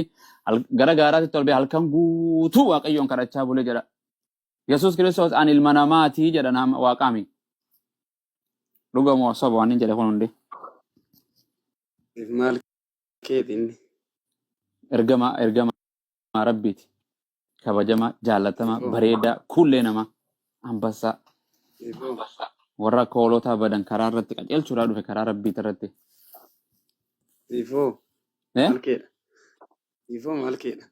Gara gaaraatti ol ba'e halkan guutuu Waaqayyoon kadhachaa bule jedha. Yesuus Kiristoos ani ilma namaati jedha nama waaqaami. Dhuga moo soba waan inni jedhe kun hundi? Siif maal keeti inni? Ergama ergama Rabbiiti. Kabajamaa, jaallatama, Siifoo. bareedaa, kuullee namaa, ambassaa. Siifoo. Warra akka hoolotaa badan karaa irratti qajeelchuudhaa dhufe karaa Rabbiiti irratti. Siifoo. Eh? Maal keedha? Siifoo maal keedha?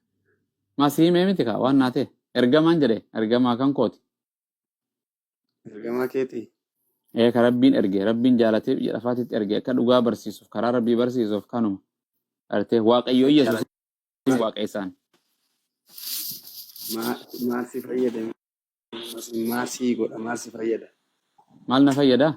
Maa si himee miti kaa waan naa ta'e. Ergamaan jedhe ergamaa kan kooti. Ergamaa keetii? Ee ka Rabbiin erge Rabbiin jaalatee biyya lafaatitti erge akka dhugaa barsiisuuf karaa Rabbii barsiisuuf kanuma. Artee Waaqayyoo Yesuus Waaqa isaan. Maal si fayyada? Maal si godha? Maal si fayyada? Maal na fayyada?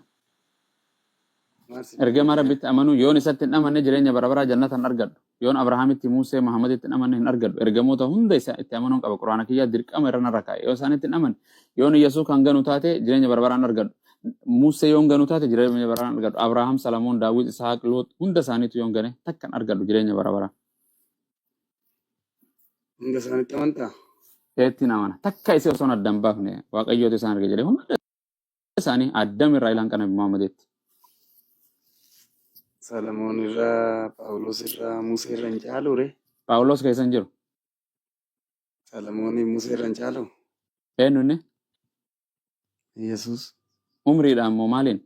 Maal si Ergamaa fayyada? Rabbitti amanuu yoon isatti hin amanne jireenya bara baraa jannata hin argadhu. Yoon Abrahaamitti, Muusee, Muhammaditti hin amanne hin argadhu. Ergamoota hunda isa itti amanuun qaba. Quraana kiyyaa dirqama irra narra kaa'e. Yoo isaanitti hin amanne, yoon Iyyasuu kan ganu taate jireenya bara baraa hin argadhu. Muusee yoon ganu taate jireenya bara baraa hin argadhu. Abrahaam, Salamoon, Daawit, Isahaaq, Loot hunda isaaniitu yoon gane takka hin argadhu jireenya bara baraa. Hunda isaanitti amantaa? Eetti amana. Takka isee osoo adda hin baafne Waaqayyootu isaan arge jedhee hunda isaanii Addam irraa ilaan qanabi Muhammaditti. Salamoon irraa, Phaawulos irraa, Musee irra hin caaluu ree? Phaawulos keessa hin jiru. Salamoonii Musee irra hin caaluu? Eenyu inni? Yesuus Umriidhaan moo maaliin?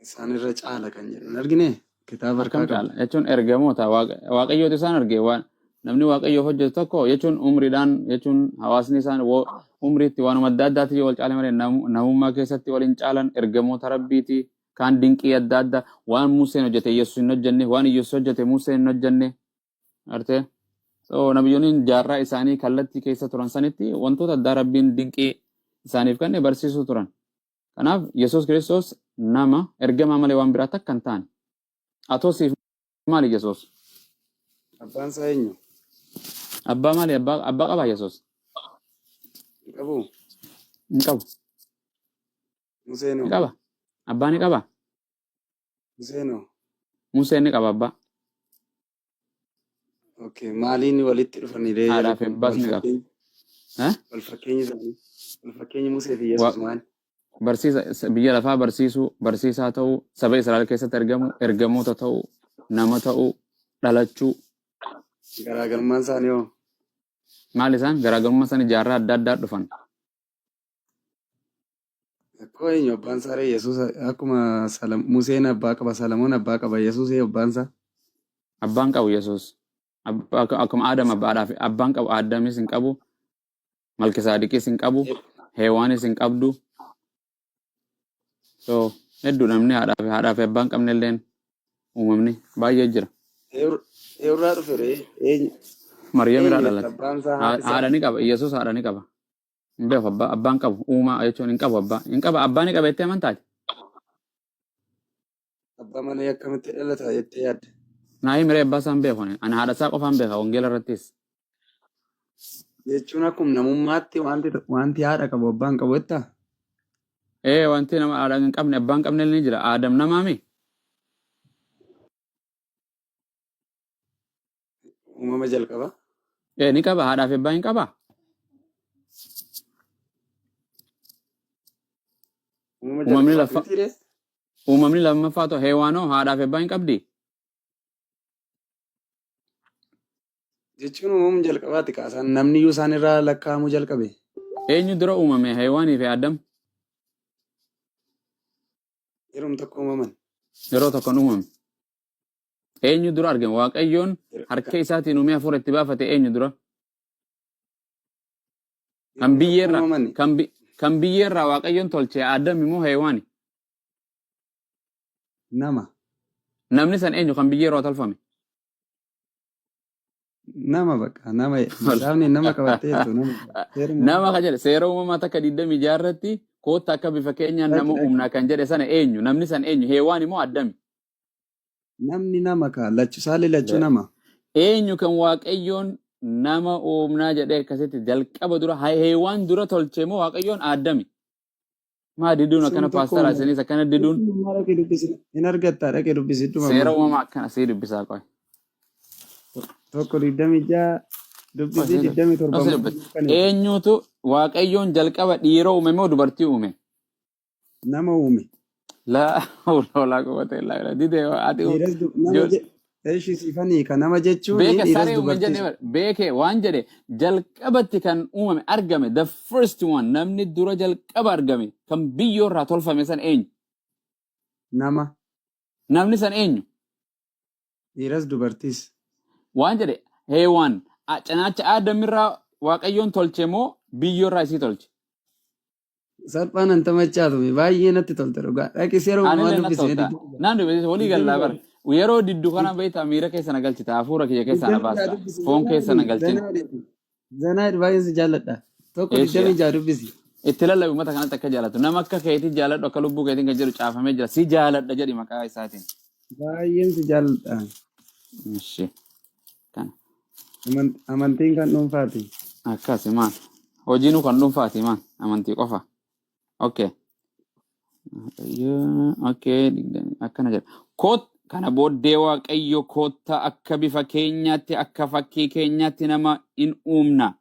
Isaan irra caala kan jedhu hin argine kitaaba Akkam harkaa caala qabda. jechuun ergamoota Waaqayyootu isaan arge waan namni Waaqayyoof hojjetu tokko jechuun umriidhaan jechuun hawaasni isaan umriitti waanuma adda addaatti yoo wal caale malee namummaa keessatti wal hin caalan ergamoota Rabbiiti kaan dinqii adda addaa waan Museen hojjete Yesuus hin hojjenne waan Yesuus hojjete Museen hin hojjenne arte so nabiyyoonni jaarraa isaanii kallattii keessa turan sanitti wantoota addaa Rabbiin dinqii isaaniif kenne barsiisuu turan. Kanaaf Yesuus Kiristoos nama ergamaa malee waan biraa takka hin taane. Atoo siif maali Yesuus? Abbaan isaa eenyu? Abbaa maali? Abbaa qabaa Yesuus? Hin qabu. Hin qabu. Museenoo? Ni qaba. Abbaa ni qaba. Museenoo? Museen ni qaba abbaa. Okay. Maaliin walitti dhufanii ree jarri Haadhaa fi kun? abbaas Wal ni qaba. fakkeenyi Eh? wal fakkeenyi isaanii wal fakkeenyi Musee fi Yesuus maali? Barsiisa biyya lafaa barsiisuu, barsiisaa ta'uu, saba Israa'el keessatti argamu, ergamoota ta'uu, nama ta'uu, dhalachuu. Garaagarummaan isaanii hoo? Maal isaan garaagarummaa isaanii jaarraa adda addaa dhufan. Akkoo eenyu abbaan isaa ree Yesuus akkuma Museen abbaa qaba Salamoon abbaa qaba Yesuus ee abbaan isaa? Abbaan qabu Yesuus. Akkuma Aadam abbaadhaaf abbaan qabu Aadamis hin qabu Malkisaadiqis hin qabu Heewaanis hin qabdu. So hedduu namni haadhaa fi abbaan qabne illeen uumamni baay'ee jira. Eewurraa dhufe ree eenyu Maryam irraa eenyu dhalate. abbaan isaa haati isaa? Haadha ni qaba Yesuus haadha ni qaba. Hin beeku abbaa abbaan qabu uumaa jechuun hin qabu abbaa hin qaba abbaa ni qaba jettee amantaati. Abbaa malee akkamitti dhalata jettee yaadda? Naa himi ree abbaa isaa hin beeku ani. Ani haadha isaa qofaan beeka wangeela irrattis. Jechuun akkuma namummaatti wanti wanti haadha qabu abbaa hin qabu jettaa? Ee wanti nama haadha hin qabne abbaa hin qabne ni jira. Aadam namaami. Uumama jalqaba. Ee ni qaba haadhaa fi abbaa hin qaba. Uumama Uumamni jalqaba lafa miti ree? uumamni lammaffaa ta'u heewaanoo haadhaa fi abbaa hin qabdi. Jechuun uumama jalqabaati kaasaan namni iyyuu isaan irraa lakkaa'amuu jalqabe. Eenyu dura uumame heewaanii fi Aadam Yeroo tokko uumaman. yeroo tokkoon uumame. Eenyu dura argame? Waaqayyoon harka isaatiin uumee hafuura itti baafate eenyu dura? Kan Yeroo tokko biyyeerraa uumamani. kan bi- kan biyyeerraa Waaqayyoon tolche Aadam immoo Heewaani. Nama. Namni san eenyu kan biyyeerraa tolfame? Nama bakka nama macaafni nama qabatteertu nama seeruma Nama kan jedhe seera uumamaa takka 26 irratti kootta akka bifa keenyaan dhaqi nama dhaqi uumnaa kan jedhe sana eenyu? Namni san eenyu? Heewaan immoo Addami. Namni nama kaa lachu saalli lachuu nama. Eenyu kan Waaqayyoon nama uumnaa jedhee akkasitti jalqaba dura Heewaan dura tolche moo Waaqayyoon Addami? Maa diduun Isuma akkana tokko paastara uumama. isinis akkana diduun Isuma dhaqee dubbisi. Hin argattaa dhaqee dubbisi dhuma seera amma. uumamaa akkana sii dubbisaa qoy. 1:26 dubbisii 27 Obsi immoo dubbate. dukkana. Eenyutu Waaqayyoon jalqaba dhiira uume moo dubartii uume? Nama uume. Laa hawla walaa quwwata illaa billah. Dide ati Dhiiras nama eshi siifanii ka nama jechuun beeke dhiiras saree uume hin dubartiis. jenne bar. Beeke waan jedhe jalqabatti kan uumame argame, the first one, namni dura jalqaba argame kan biyyoo irraa tolfame san eenyu? Nama. Namni san eenyu? Dhiiras dubartiis. Waan jedhe Heewaan cinaacha Aadamirraa Waaqayyoon tolche moo biyyoo irraa isii tolche? Salphaan an tamachaatume baay'ee natti tolte dhugaa. Dhaqis yeroo hundumaa Anillee natti dubbisi. tolta. Naan dubbisi walii gallaa bara. Yeroo diddu kana beektaa miira keessa na galchita. Hafuura kiyya keessaa na 26 baasta. dubbisi. Foon keessa na galchin. Zanaa baay'een si jaalladha. Tokko Eeshiya. 26 dubbisi. Itti lallabi uummata kanatti akka jaalatu. Nama akka keetii jaaladhu akka lubbuu keetiin kan jedhu caafamee jira. Si jaaladha jedhi maqaa isaatiin. Baay'een si jaalladha. Ishi. Kana. Amantiin kan dhuunfaati. Akkasi maal. Hojiinuu kan dhuunfaati maal. Amantii qofa. Okay. Okay, akkana jedha. Koot kana booddee Waaqayyo koottaa akka bifa keenyaatti akka fakkii keenyaatti nama in uumna.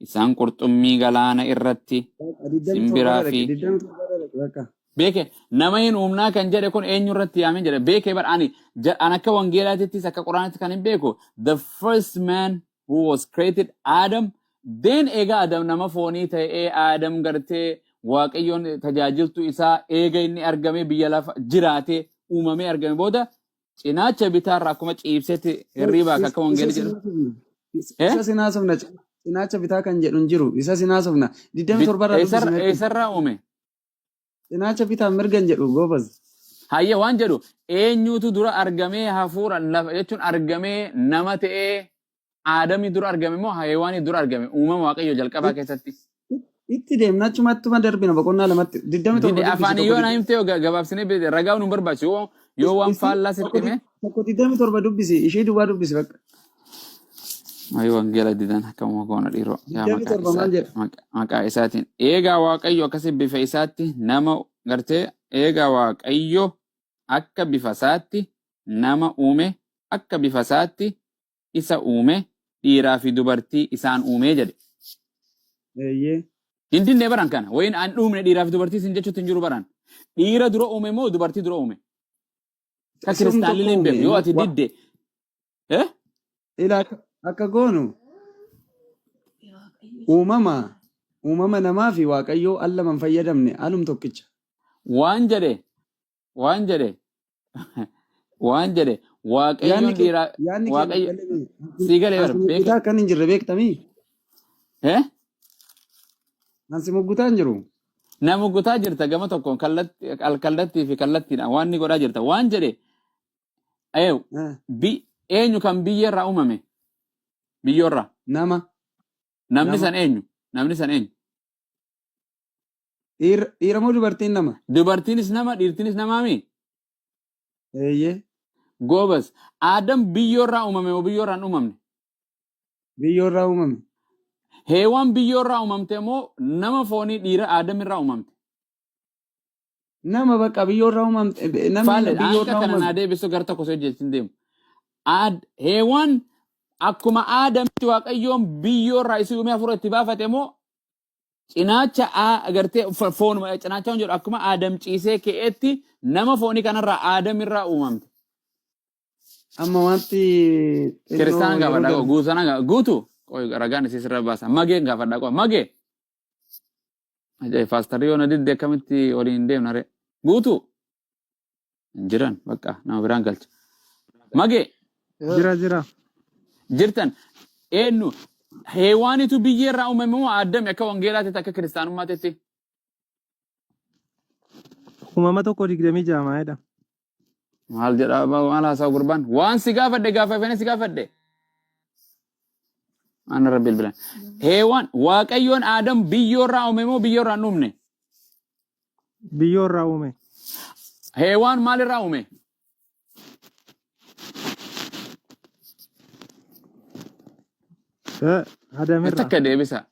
Isaan qurxummii galaana irratti Bakka 27 simbiraa dhaqe fi 27 dhaqe bakka. Beeke nama hin uumnaa kan jedhe kun eenyu irratti yaamee jedhe beeke bar ani an akka wangeelaatittis akka quraanatti kan hin beeku, the first man who was created Adam, then eega Adam nama foonii ta'ee Adam gartee Waaqayyoon tajaajiltu isaa eega inni argame biyya lafa jiraate uumamee argame booda cinaacha bitaarraa akkuma ciibsetti hirriibaa akka Isa wangeelli jedhu. sinaasofna. Eh? Isa sinaasofna. Cinaacha bitaa kan jedhu hin jiru. Isa sinaasofna. 27 irraa dubbisi meeqa? Eessarraa uume? Cinaacha bitaa mirga hin jedhu goobaz. Hayya waan jedhu eenyutu dura argamee hafuura lafa jechuun argamee nama ta'ee Aadamii dura argame moo Heewaanii dura argame uumama Waaqayyo jalqabaa keessatti? Itti deemna achumattuma darbina boqonnaa lamatti. 27 Dide dubbisi afaanii tokko yoo na himte gabaabsinee ragaa nu hin barbaachisu yoo waan faallaa sitti hime. Tokko 27 dubbisi ishee duwwaa dubbisi bakka. Ayi wangeela didan akkamuma goona dhiiroo yaa Digdamii maqaa torba maal isaa jedha? Maqaa isaatiin eegaa Waaqayyo akkasi bifa isaatti nama gartee eegaa Waaqayyo akka bifa isaatti nama uume akka bifa isaatti isa uume dhiiraa fi dubartii isaan uumee jedhe. Eeyyee. Hin dinne baran kana wayin an uumne dhiiraa fi dubartii isin jechuutti hin jiru baran. Dhiira dura uume moo dubartii dura uume? Ka Isum tokko kiristaanillee hin uume. beeku yoo ati didde. Eh? Ila akka goonu uumama namaa fi Waaqayyoo al lama hin fayyadamne alum tokkicha. Waan jedhe Waaqayyoon Yaanni kee dhiiraa yaanni kee Waaqayyo galee sii galee bar ansi beeke. muggutaa akkan hin jirre beektamii? Eh? Ansi muggutaa hin jiru. Nama gutaa jirta gama tokkoon kallatti al kallattii fi kallattiidhaan waan ni godhaa jirta waan jedhe eew bi eenyu kan biyyeerraa uumame biyyoorraa Nama. Namni Nama. san eenyu? Namni san eenyu? Dhiira moo dubartiin nama? Dubartiinis nama dhiirtinis namaami. Eeyyee. Goobas Aadam biyyoorraa uumame moo biyyoorraa hin uumamne? Biyyoorraa uumame. Heewaan biyyoorraa uumamte moo nama foonii dhiira Aadamirraa uumamte? Nama bakka biyyoorraa uumamte namni Faalle anka biyyoorraa kana naa uumame. deebisu gara tokko si hojjechiin deemu. Heewaan akkuma Aadamitti Waaqayyoon biyyoorraa isii uumee hafuura itti baafate moo cinaacha agartee foonuma cinaacha waan jedhu akkuma Aadam ciisee ka'eetti nama foonii kanarraa Aadamirraa uumamte? Amma wanti xinnoo Kiristaana yeroo gaafadhaa darbe. Guutuu guutu qoy ragaan isii sirra baasa mageen gaafadhaa qoy magee. Ajaa'ib paastarii yoo na didde akkamitti waliin hin deemna ree? Guutuu hin jiran bakka nama biraan galcha. Magee. Jira jira. Jirtan eenyu Heewaanitu biyyeerraa uumame moo Addami akka wangeelaatitti akka kiristaanummaatitti? Uumama 1:26 maalidha? Maal jedha maal haasawa gurbaan? Waan si gaafadhe gaafafene si gaafadhe. Ana rabbi bilbilan. Heewaan Waaqayyoon Aadam biyyoorraa uume moo biyyoorraa hin uumne? Biyyoorraa uume. Heewaan maalirraa uume? Adamirraa. Takka deebisa.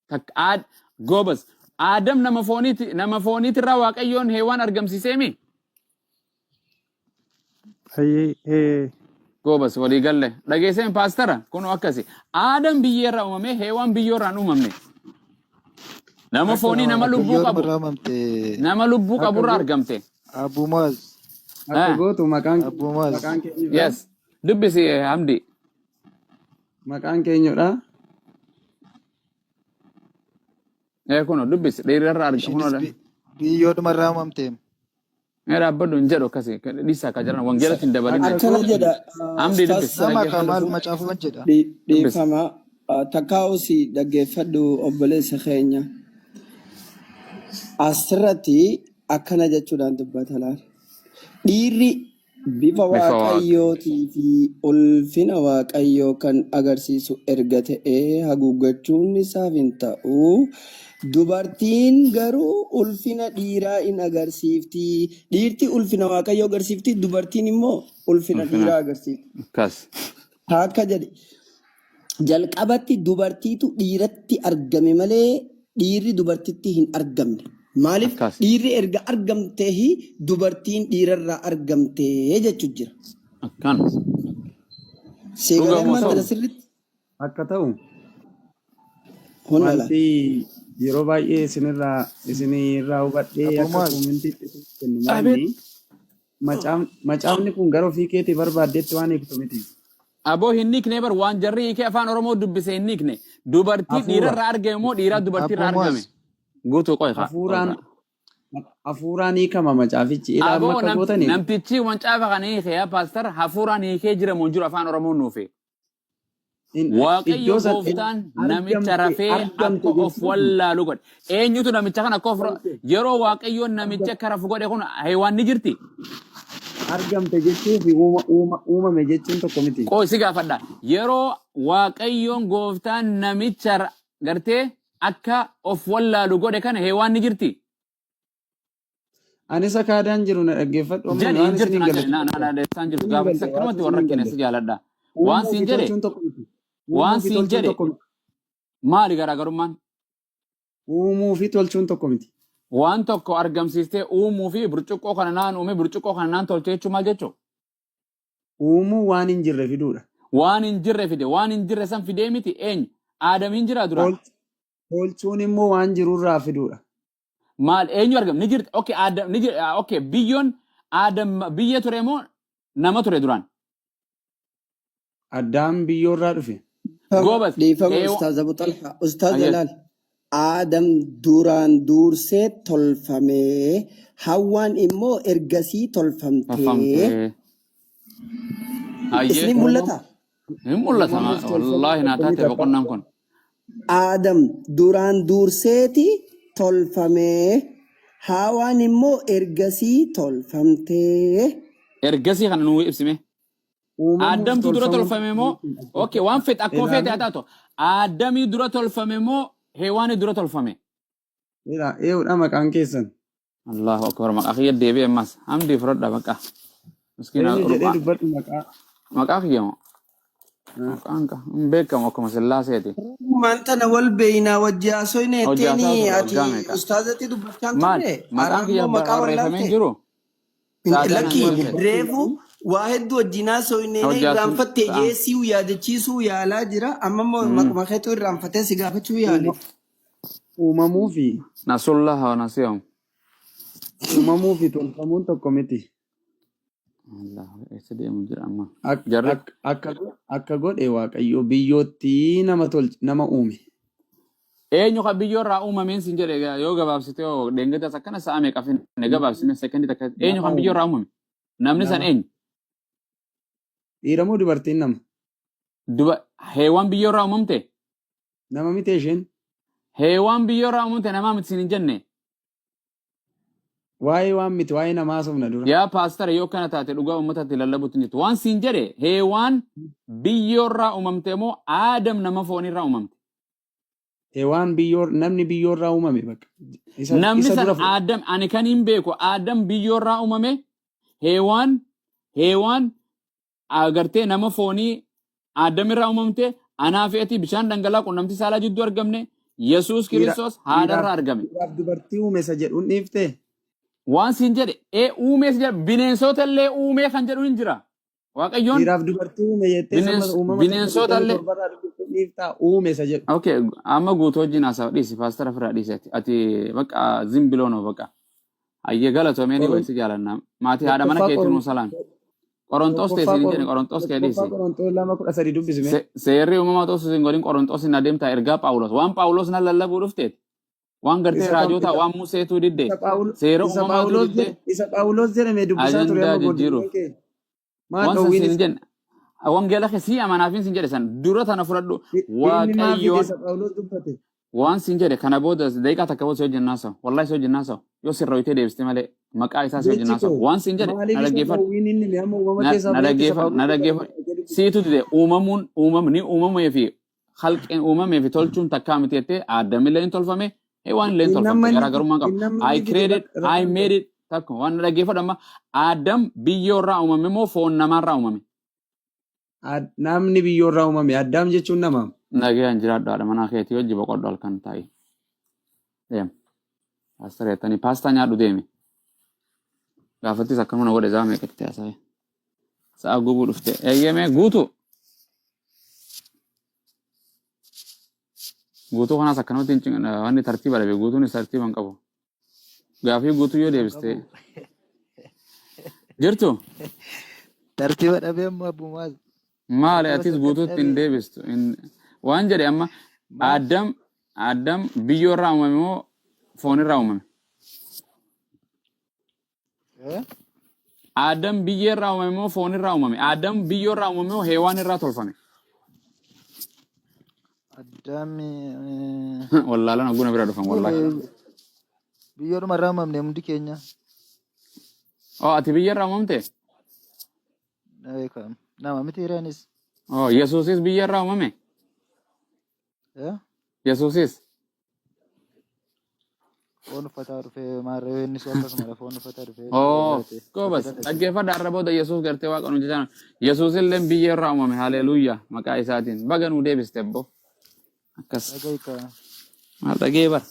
Takka aad goobas. Aadam nama fooniiti nama fooniitirraa Waaqayyoon Heewaan argamsiisee mi? Hayyee. Goobas walii galle. Dhageesseen paastara kunoo akkasi. Aadam biyyeerraa uumame, Heewaan biyyoorraa hin uumamne. Nama Akka foonii nama lubbuu Biyyoon qabu. irraa uumamte. Nama lubbuu akka qaburraa gootu argamte. Abu Muaz. akka gootu maqaan Abu Muaz. maqaan keenyudha. Yes. Dubbisi Hamdi. Maqaan keenyudha. Kunoo dubbisi dhiirarraa arga Ishiinis kunoo. biyyoodhuma irraa uumamte. Mee dhaabbadhu hin jedhu akkasi. Dhiisaa akka jiran wangeelatti hin dabalin. Akka Akkana gootu jedha Hamdi Ustaaz dubbisi Nama dhaggeeffadhu. ka maal macaafuman jedha. Dubbisi. Dhiifama takkaa'usi dhaggeeffadhu obboleessa keenya. Asirratti akkana jechuudhaan dubbata laal. Dhiirri bifa Bifa waaqa. waaqayyootii fi ulfina waaqayyoo kan agarsiisu erga ta'ee haguuggachuun isaaf hin ta'u. Dubartiin garuu ulfina dhiiraa in agarsiifti. Dhiirti ulfina waaqayyoo agarsiifti, dubartiin immoo ulfina Ulfina. dhiiraa agarsiifti. Akkas. Akka jedhe jalqabatti dubartiitu dhiiratti argame malee dhiirri dubartitti hin argamne. Maaliif Akkas. dhiirri erga argamtee dubartiin dhiirarraa argamtee jechuun jira. Akkan. Seegalee Dhuga moo ammaan tana soba? sirriitti akka ta'u hunna laala. wanti yeroo baay'ee isinirraa hubadhee Abu akka Muaz. koomentiitti isin kennu Abeet. maali macaafni kun gara ofii keetii barbaaddetti waan hiiktu miti. Aboo hin hiikne bar waan jarri hiikee afaan Oromoo dubbise hin hiikne. Dubartii Hafuura dhiirarraa argame moo dhiiraa Abu dubartiirraa argame? Muaz. Guutuu qoy haa. Qoy hafuuraan haa. hafuuraan hiikama macaafichi ilaa amma Aboo akka gootanii namtichi macaafa kana hiike yaa paastar hafuuraan hiikee jira moo hin jiru afaan Oromoon nuufe. Waaqayyo iddoo san gooftaan namicha argamte rafee argamte akka of jechuun wallaalu godhe. Eenyutu namicha kana akka of yeroo waaqayyoon namicha akka rafu godhe kun heewaan ni jirti. Argamte jechuu fi uumame jechuun tokko miti. Qoo si gaafadha. Yeroo waaqayyoon gooftaan namicha gartee akka of wallaalu godhe kana heewaan ni jirti. Anis akaadaan jiru na dhaggeeffadhu amma Jedhi waan hin jirtu isin hin naan galle jedhe na na na isaan jirtu isin hin gaafa galle akkanumatti waatu warra isin hin rakkine galle si jaaladha. Waan uumuu siin fi jedhe tolchuun tokko miti. waan Uumuu fi siin tolchuun jedhe tokko miti. maali garaagarummaan? Uumuu fi tolchuun tokko miti. Waan tokko argamsiistee uumuu fi burcuqqoo kana naan uume burcuqqoo kana naan tolche jechuun maal jechuu? Uumuu waan hin jirre fiduudha. Waan hin jirre fide waan hin jirre san fidee miti eenyu? Aadam hin jiraa duraan? Tolchuun immoo waan jirurraa fiduudha. Maal eenyu argam ni jirti? Okay Aadam ni jira okay biyyoon Aadam biyya ture moo nama ture duraan? Addaam biyyoorraa dhufe. Goobas Dhiifama heewa Ustaaz Abu Talha. Ustaaz Ayyee. Jalaal. Aadam duraan dursee tolfamee Hawwaan immoo ergasii tolfamtee. Tolfamtee. Ayyee. Isiniin mul'ata? Hin mul'ata Uumamuuf tolfamuun wallaahi naa tokko taate miti abbaa. boqonnaan kun. Aadam duraan durseeti tolfamee Hawaan immoo ergasii tolfamtee. Ergasii kana nuu ibsime. Uumamuuf Aadamtu dura tolfamuun tolfame moo okay waan fedhe akkuma feete haa ilaali. taatu. Aadamii dura tolfame moo Heewaanii dura tolfame? Ilaa eewudha maqaan keessan. Allahu akbar maqaa kiyya deebi'e ammas. Hamdii fudhadha maqaa. Miskiina Eenyu jedhee ruphaa. dubbadhu maqaa. Maqaa kiyya moo? Maqaan hin beekamu akkuma sillaaseeti. Maan tana wal beeynaa wajji haasofne Hojii haasaa jetteeni ture ati waggaa meeqa? ustaazatti dubbachaa hin Maal turre maqaan har'a kiyya immoo maqaa barreeffamee hin wallaalte. jiru? Saataan Lakki an tolche. reefu waa hedduu wajjin haasofne Hojii haasun irraanfattee ta'a. jeesii yaadachiisuu yaalaa jira amma immoo maquma keetu irraanfatee si gaafachuu yaale. Uumamuu fi Nasullaha wa nasiyahum. uumamuu fi tolfamuun tokko miti. Allah eessa deemu jira amma. Ak- Jarri ak- Akka akka godhe Waaqayyo biyyootti nama tolche nama uume. eenyu kan biyyoorraa uumameen sin jedhe egaa yoo gabaabsite yoo dheengaddas akkana sa'a meeqa finne gabaabsime sekondii takka eenyu Nama kan uume. biyyoorraa uumame namni san Nama. eenyu Dhiira moo dubartiin nama? duba heewaan biyyoorraa uumamte Nama miti isheen. heewaan biyyoorraa uumamte namaa miti sin hin jenne Waa'ee waan miti waa'ee namaa haasofna dura. Yaa paastara yoo kana taate dhugaa uummatatti lallabuutti hin jirtu. Waan siin jedhe heewaan biyyoorraa uumamte moo aadam nama foonirraa uumamte? Hewaan biyyoor namni biyyoorraa uumame bakka. Isa Namni isa san dura fudhu. aadam ani kan hin beeku aadam biyyoorraa uumame heewaan heewaan agartee nama foonii aadamirraa uumamte anaa fi ati bishaan dhangala'aa qunnamtii saalaa jidduu argamne Yesuus Dhiira Kiristoos haadharraa dhiiraaf argame. dhiiraaf dubartii uume isa jedhuun dhiiftee? Waan siin jedhe ee uumee si jedhe bineensota illee uumee kan jedhu hin jira. Waaqayyoon Dhiiraaf dubartii uume jettee sama uumama tokko bineensota digdamii illee torbarraa dubbistee dhiiftaa uume isa jedhu. Okay, amma guutuu wajjin haasawa dhiisi, paastara ofirraa dhiisi ati. Ati bakka zimbiloo noo bakka. Ayyee galatoomee ni Qoron wayisi jaalanna. Maatii haadha mana tokkoffaa keetii qoron nuu salaan. Qoronxoos tokkoffaa teessiin hin jedhe qoron Qoronxoos kee tokkoffaa dhiisi. Qorontoos 2:13 dubbisime. Seerri uumamaa ta'us hin godhin Qoronxoos hin adeemtaa ergaa Phaawulos. Waan Phaawulos na lallabuu dhufteet. Waan gartee Isa kam raajotaa isa waan Museetuu didde. isa Phaawul Seera isa uumamaatuu Phaawulos didde. jedhe isa Phaawulos jedhame dubbisaa ture Ajandaa amma jijjiiruuf. godinni kee maal Waan san dhoowwiin siin hin isa jenne. Wangeela kee sii amanaafin siin jedhe san dura tana fudhadhu. inni maaf fide Waaqayyoon isa Phaawulos dubbate. waan siin jedhe kana booda daqiiqaa takka booda si wajjin naasawu. Wallahi si wajjin naasawu. Yoo sirra hoyitee deebiste malee maqaa isaa si wajjin Jechi naasawu. koo Waan siin jedhe na maaliif isa dhaggeeffadhu. dhoowwiin inni amma uumama Na keessaa na bahetti isa dhaggeeffadhu. Na Phaawulos dubbate dhaggeeffadhu. jedhee dubbise. Siitu dide uumamuun uumamni uumamee fi halqeen uumamee fi tolchuun takkaa miti jettee addamillee hin tolfame hewaan illee hin Inni tolfamte amma inni garaagarummaan qabu. inni amma I inni fide created, I rakkoon made qabu. it takka waan na dhaggeeffadhu amma Adam biyyoo irraa uumame moo foon namaarraa uumame? Namni biyyoo irraa uumame Addaam jechuun nama. Nagayaan jiraadhu haadha manaa keetii hojii boqodhu halkan taa'i. Deem. Paastar jettanii paastaa nyaadhu deemi. Gaafattis akkanuma na godhe zaa meeqatti haasa'e. Sa'a gubuu dhufte. Eeyyamee guutu. Guutuu kanaas akkanumatti hin cinqin wanni tartiiba dhabe guutuunis tartiiba hin qabu. Gaafii guutuu yoo Hin deebiste qabu. jirtu Tartiiba dhabee amma abbumaa maali tartiiba atis sakkatti guutuutti hin dhabee deebistu. Waan jedhe amma maal Adam biyyoo irraa uumame moo foon irraa uumame? eh? Adam biyyee irraa uumame moo foon irraa uumame? Adam biyyoo irraa uumame moo heewaan irraa tolfame? Addaami Wallaalaan hogguna bira dhufan wallaahi. biyyoodhuma irraa uumamne hundi keenya. Oh, ati biyya irraa uumamte? Beekam. Nama miti hireenis. Oh, Yesuusis biyya irraa uumame? Eh? Yesuusis? Foon uffataa dhufee maarree innis akkasuma foon uffataa dhufee Oh, dhalate. goobas Uffatee dhalate. dhaggeeffadha har'a booda Yesuus gartee waaqa nu jechaan Yesuus illee biyya irraa uumame haleluuyaa maqaa isaatiin baga nu deebiste abbo akkas Dhagahi ka. maal dhagee bara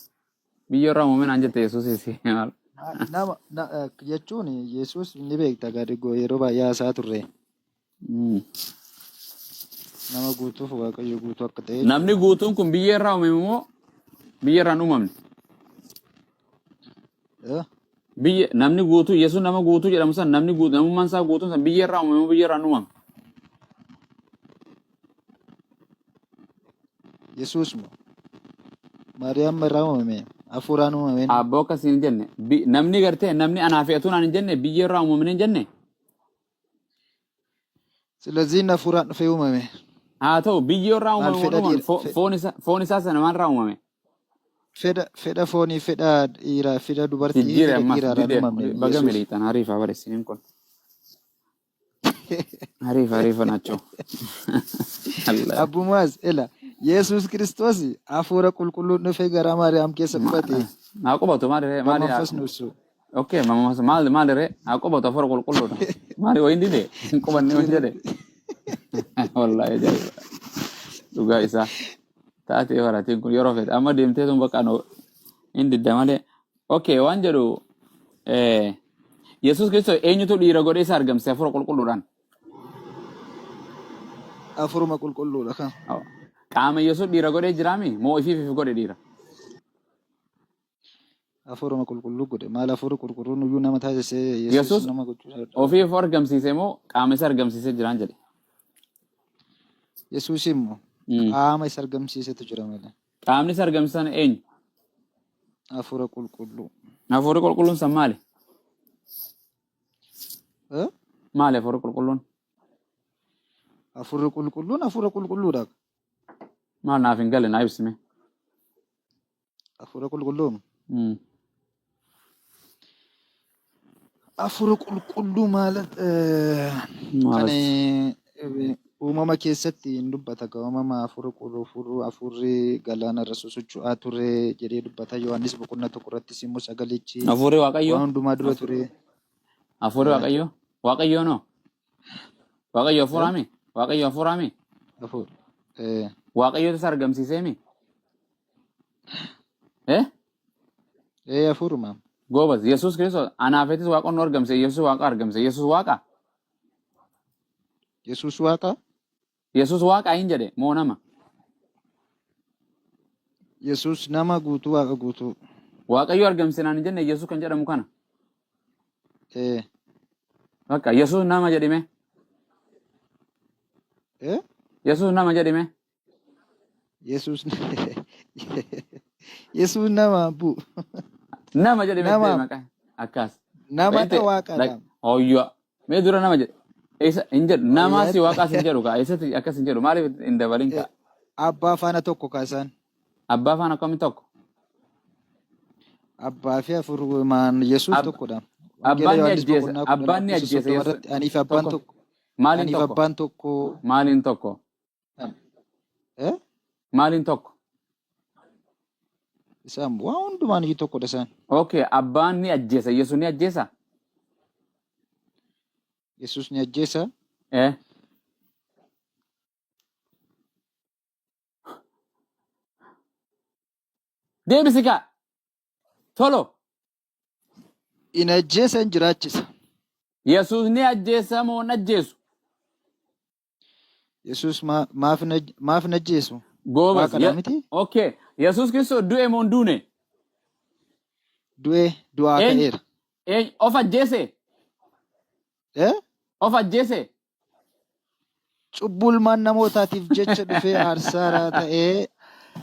biyya irraa uumame naan jette Yesuusis maal Nama jechuun Yesuus ni beekta gadi yeroo baay'ee haasaa turre. Nama guutuuf Waaqayyo guutuu akka ta'e Namni jechuudha. guutuun kun biyya irraa uumame moo biyya irraa hin uumamne? Eh? Biyya namni guutuu Yesuus nama guutuu jedhamu san namni guutuu namummaan isaa guutuun san biyya irraa uumame moo biyya irraa hin uumamne? Yesuus moo Maariyaam irraa uumame hafuuraan uumame inni. Abboo akkasii hin jenne. Namni gartee namni anaa fi atuu naan hin jenne biyya irraa uumamne hin jenne. Silazii inni hafuuraan dhufee uumame. Haa ta'u biyyoo irraa Maal uumame fedha waan uuman dhiira foon isaa sana maal irraa uumame? fedha foonii fedha dhiiraa fedha dubartii Jijjiire fedha ammas dhiiraadhaan dide uumamne baga Yesuus. miliixan hariifa barreessiniin kun hariifa hariifa naachoo. Allah. Abbumaas ela Yesuus Kiristoos hafuura qulqulluun dhufee garaa Maariyaam keessa qubate Haa qubatu maali ree maali በመንፈስ ነው እሱ Okay mama maali maali ree haa qubatu hafuura qulqulluudha maali wayin dide hin qubanne waan jedhe wallahi ajaa'iba dhugaa isaa taatee baratiin kun yeroo fedhe amma deemtee tun bakka hin didda malee okay waan jedhu Yesuus Kiristoos eenyutu dhiira godhee isa argamse hafuura qulqulluudhaan Hafuuruma qulqulluudha kan. Qaama Yesuus dhiira godhee jiraami moo ifiif if godhe dhiira Hafuuruma qulqulluu godhe. Maal hafuurri qulqulluun iyyuu nama taasisee Yesuus Yesuus nama gochuu dadhabe. ofiif argamsiise moo qaama isa argamsiisee jiraan jedhe Yesuus immoo qaama isa argamsiisetu jira malee. Qaamni isa argamsiisan eenyu? Hafuura qulqulluu. Hafuurri qulqulluun san maali? Eh? Maali hafuurri qulqulluun? Hafuurri qulqulluun hafuura qulqulluudha. Maal naaf hin galle naa ibsime. Hafuura qulqulluun. Hafuura qulqulluu ማለት kan ማለት uumama keessatti hin dubbata. Uumama hafuura qulqulluu hafuurri galaana irra sosocho'aa ture jedhee dubbata. Yohaannis boqonnaa tokko irrattis immoo sagalichi Hafuurri waan Waaqayyoo? hundumaa dura ture. Hafuurri Waaqayyoo? Waaqayyoo noo? Waaqayyo hafuuraami? Waaqayyo hafuuraami? Hafuura. Waaqayyootu isa argamsiiseemi? Eh? Hafuuruma. Goobas Yesuus Kiristoos anaafetis waaqa nu argamse Yesuus waaqa argamse Yesuus waaqa? Yesuus waaqa. Yesuus waaqa hin jedhe moo nama? Yesuus nama guutuu waaqa guutuu. Waaqayyo argamsinaan hin jenne Yesuus kan jedhamu kana. Ee. Bakka Yesuus nama jedhime. Ee? Yesuus nama jedhime. Yesuus Yesuus nama bu. Nama jedhime Nama maqaa akkas. namadha Beekte waaqadha. hoyyo. Mee dura nama jedhe. Isa hin jedhu namaa si Hoyyaatti. waaqaas hin jedhu kaa eessatti akkas hin jedhu maaliif hin dabalin kaa. Abbaa faana tokko kaasaan. Abbaa faana akkamiin tokko. Abbaa fi hafuurumaan Yesuus tokkodha. Wangeela Abbaan ni Yohaannis ajjeesa boqonnaa 10 abbaan ni lakkoofsa ajjeesa 30 Yesuus irratti aniif abbaan tokko tokko maaliin aniif tokko abbaan tokko maaliin tokko eh maaliin tokko. Isaan waan hundumaan iyyuu tokkodha isaan. Okay, abbaan ni ajjeesa Yesuus ni ajjeesa. Yesuus ni ajjeesa. Eh. Deebisi kaa. Tolo. In ajjeesa hin jiraachisa. Yesuus ni ajjeesa moo hin ajjeesu? Yesuus maaf hin ajjeesu? Goobas. Waaqadha miti? Okay. Yesuus Kiristoos du'e moo hin duune? Du'ee du'aa Eenyu ka'eera. eenyu of ajjeese? Eh? Of ajjeese? Cubbuu ilmaan namootaatiif jecha dhufee aarsaa ta'ee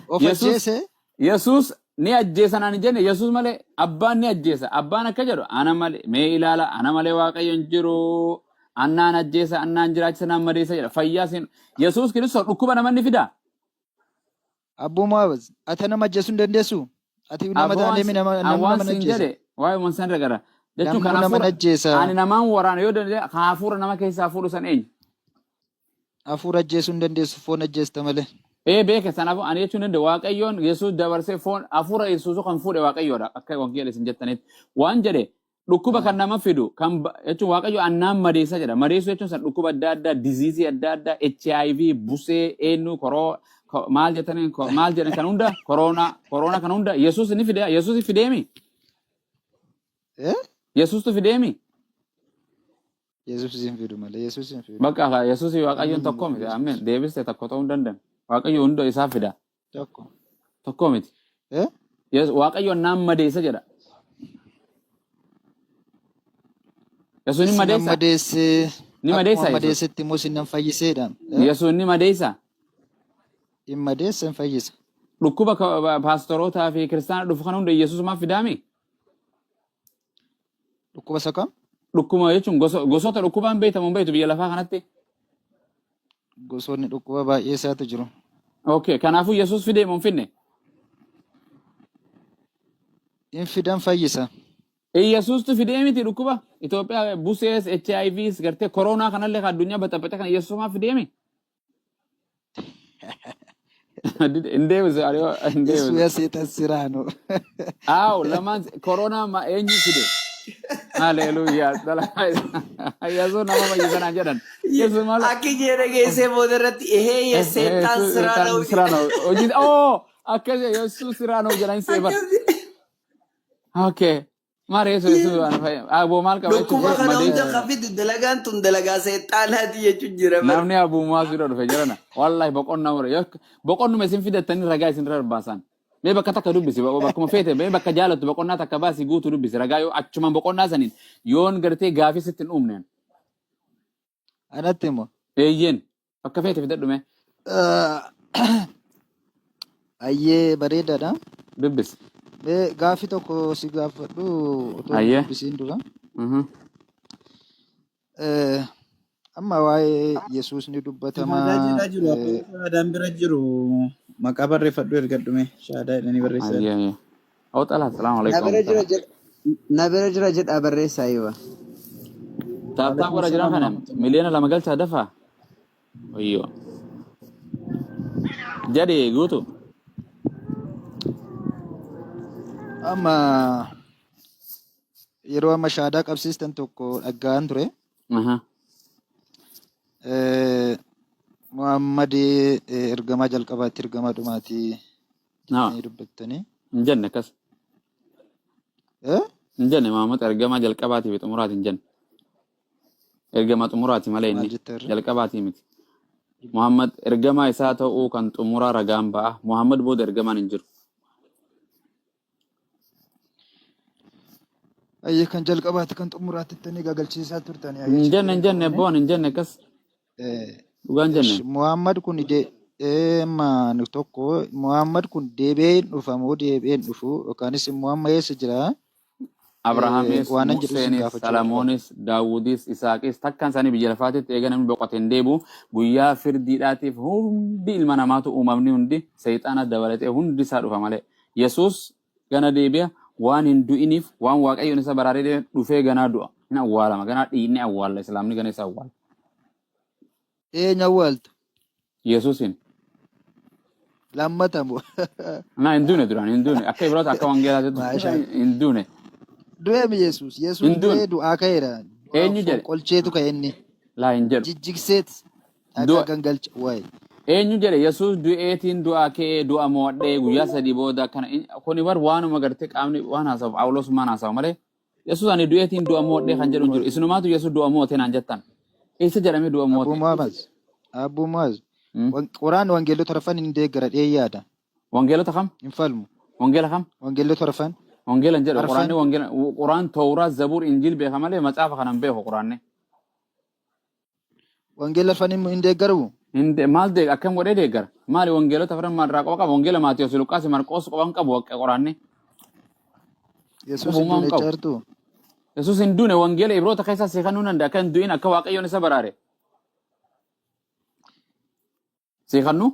of Yesuus ajjeese. Yesuus ni ajjeesa naan hin jenne Yesuus malee abbaan ni ajjeesa. Abbaan akka jedhu ana malee mee ilaala ana malee Waaqayyo hin jiru. Annaan ajjeesa annaan jiraachisa naan madeessa jedha. Fayyaa siin Yesuus Kiristoos dhukkuba namanni fidaa? Abboomaa ati nama ajjeesuu hin dandeessu? Ati nama Aboo waan taanee namni waan nama siin ajjeesa. jedhe waa'ee waan san irra gara. Jechuun Namni kan nama hafuura ajjeesa. ani namaan waraana yoo danda'e kan hafuura nama keessaa fuudhu san eenyu? Hafuura ajjeesuu hin dandeessu foon ajjeesta malee. Ee beeke sanaafuu ani jechuun danda'u Waaqayyoon Yesuus dabarsee foon hafuura Yesuus kan fuudhe Waaqayyoodha akka wangeela isin jettanitti. Waan jedhe dhukkuba kan nama fidu kan jechuun Waaqayyo annaan madeessa jedha. Madeessuu jechuun san dhukkuba adda addaa diziizii adda addaa HIV busee eenyu koroo maal jettanii maal jedhan kan hunda koroonaa koroonaa kan hunda Yesuus ni fide Yesuus fideemi Eh? Yesuustu fideemi. Yesuus hin fidu malee Yesuus hin fidu. Bakka Yesuus Waaqayyoon Namni tokko hin miti. fidu Ameen. Yesuus. Deebiste tokko ta'uu hin danda'an. Waaqayyo hunda isaa fida. Tokko. Tokko miti. Eh? Waaqayyo naan madeessa jedha. Yesuus ni Isinan madeessa. madeessee Ni akkuma madeessa Yesuus. madeessetti immoo isinan fayyiseedha. Eh? Yesuus ni madeessa. Hin madeessa hin fayyisa. Dhukkuba paastorootaa fi kiristaana dhufu kan hunda Yesuus maaf fidaami? Dhukkuba isa kam? Dhukkuba jechuun gosoota dhukkubaan beektamu hin beektu biyya lafaa kanatti. Gosoonni dhukkuba baay'ee isaatu jiru. Okay, kanaafuu Yesuus fidee moo hin fidne? Hin fidan fayyisa. Yesuustu fidee miti dhukkuba Itoophiyaa busees HIVs gartee koronaa kanallee kan addunyaa baxabaxe kana Yesuus maaf fidee mi? Hin deebisu ari'oo hin Yesu deebisu. ya seexan siraa no. Aaw lamaan koronaa ma eenyu fide? Haleluuyaa. Yesuus nama fayyisanaan jedhan. Yesuus maal? Akki jedhe geessee booda irratti ihee yeseexaan siraa Seexan na'u siraa na'u. Hojii oo akkas Yesuus siraa na'u jedhan seeban. Akkas Okay. Maal Yesuus Yesuus waan fayyadu. Aboo maal qaba jechuun Dhukkuba kana hunda madeessa. kan fidu dalagaan tun dalagaa seexaanaati jechuun jira bara. Namni abuumaa bira dhufe jirana. Wallahi boqonnaa mura. Boqonnuma isin fidattanii ragaa isin irra baasan. Mee bakka takka dubbisi. Bakkuma feete mee bakka jaalattu boqonnaa takka baasi guutuu dubbisi. Ragaa yoo achumaan boqonnaa saniin yoon gartee gaafii sitti hin uumneen. Anatti immoo. Eeyyeen bakka feete fidadhu mee Ayyee bareedaadha. dubbisi. Mee gaafii tokko si gaafadhu otoo hin Ayyee. dubbisiin dura. Amma waa'ee Yesuus ni Shahaadaa dubbatamaa. jedhaa jiru abbaan shahaadaan bira jiru maqaa barreeffadhu ergadhume shahaadaa jedhanii barreessan. Ayyee ayyee. Oo xalaa salaamu Na alaikum. bira jira jedha. Na bira jira jedha barreessaa yoo. Taaptaa Waalaikum godha jiran salaam kana warahmatullahi. 2 miliyoona galchaa dafaa. Wayyoo. Jedhi guutu. Amma yeroo amma shahaadaa qabsiistan tokko dhaga'an ture. Aha. Muhammad ergamaa jalqabaatti ergamaa dhumaati Naa. jettanii dubbattanii. Hin jenne akkas. Eh? Hin jenne Muhammad ergamaa jalqabaatii fi xumuraati hin jenne. Ergama xumuraati malee Maal inni jette irra? jalqabaatii miti. Muhammad ergamaa isaa ta'uu kan xumuraa ragaan ba'a. Muhammad booda ergamaan hin jiru. Ayyee kan jalqabaati kan xumuraatti ittanii gagalchiisaa turtanii ayyee Hin jenne chikkireen hin jenne qabne. boon hin jenne akkas dhugaan jenne. Muhammad kun maan tokko Muhammad kun deebi'ee hin dhufa moo deebi'ee hin dhufu yookaanis immoo amma eessa jira? Abrahaamis, Waanan jedhu sin Museenis, gaafachuu barbaada. Salamoonis, Daawudis, Isaaqis takkaan isaanii biyya lafaatitti eega namni boqote hin deebi'u. Guyyaa firdiidhaatiif hundi ilma namaatu uumamni hundi seexaana dabalatee hundi isaa dhufa malee. Yesuus gana deebi'a waan hin du'iniif waan Waaqayyoon isa baraaree deeme dhufee ganaa du'a. Hin awwaalama. Ganaa dhiinni awwaalla. Islaamni gana isa awwaala. Eenyu awwaaltu? Yesuusin. Lammatamu. Na hin duune duraan hin duune. Akka Ibroota akka Wangeelaatti Maashaa. hin duune. Du'eemi Yesuus. Yesuus Hin duune. du'ee du'aa ka'eera. Du'a Eenyu jedhe? fonqolcheetu ka'e inni. Laa hin jedhu. Jijjigseet dhagaa Du'a gangalcha. Wayi. Eenyu jedhe Yesuus du'eetiin du'aa ka'ee du'a mo'adhee guyyaa sadii booda akkana kuni bar waanuma gartee qaamni waan haasa'u Phaawulos maan haasa'u malee Yesuus ani du'eetiin du'a mo'adhee kan jedhu hin jiru. Isinumaatu Yesuus du'a mo'ate naan jettan. Eessa jedhamee du'a Abbuu mo'ate? Muhammad. Abbuu Muhammad. Quraan wangeelota arfan hin deeggara dhee yaada. Wangeelota kam? Hin falmu. Wangeela kam? Wangeelota arfan. Wangeela hin jedhu. Arfan. Quraanni wangeela Quraan Tooraa Zabuur Injiil beeka malee macaafa kana hin beeku Quraanni. Wangeela arfan hin deeggaru. Maal deeg akkam godhee deeggara? Maali wangeelota afran maal irraa qofa qaba? Wangeela Maatiyos, Luqaas, Marqoos qofa hin qabu Quraanni. Yesuus hin Qofummaa duune hin qabu. jechaa jirtu. Yesuus hin duune wangeela Ibroota keessaa si kennuu danda'a. Akka hin du'in akka Waaqayyoon isa baraare. Si kennu?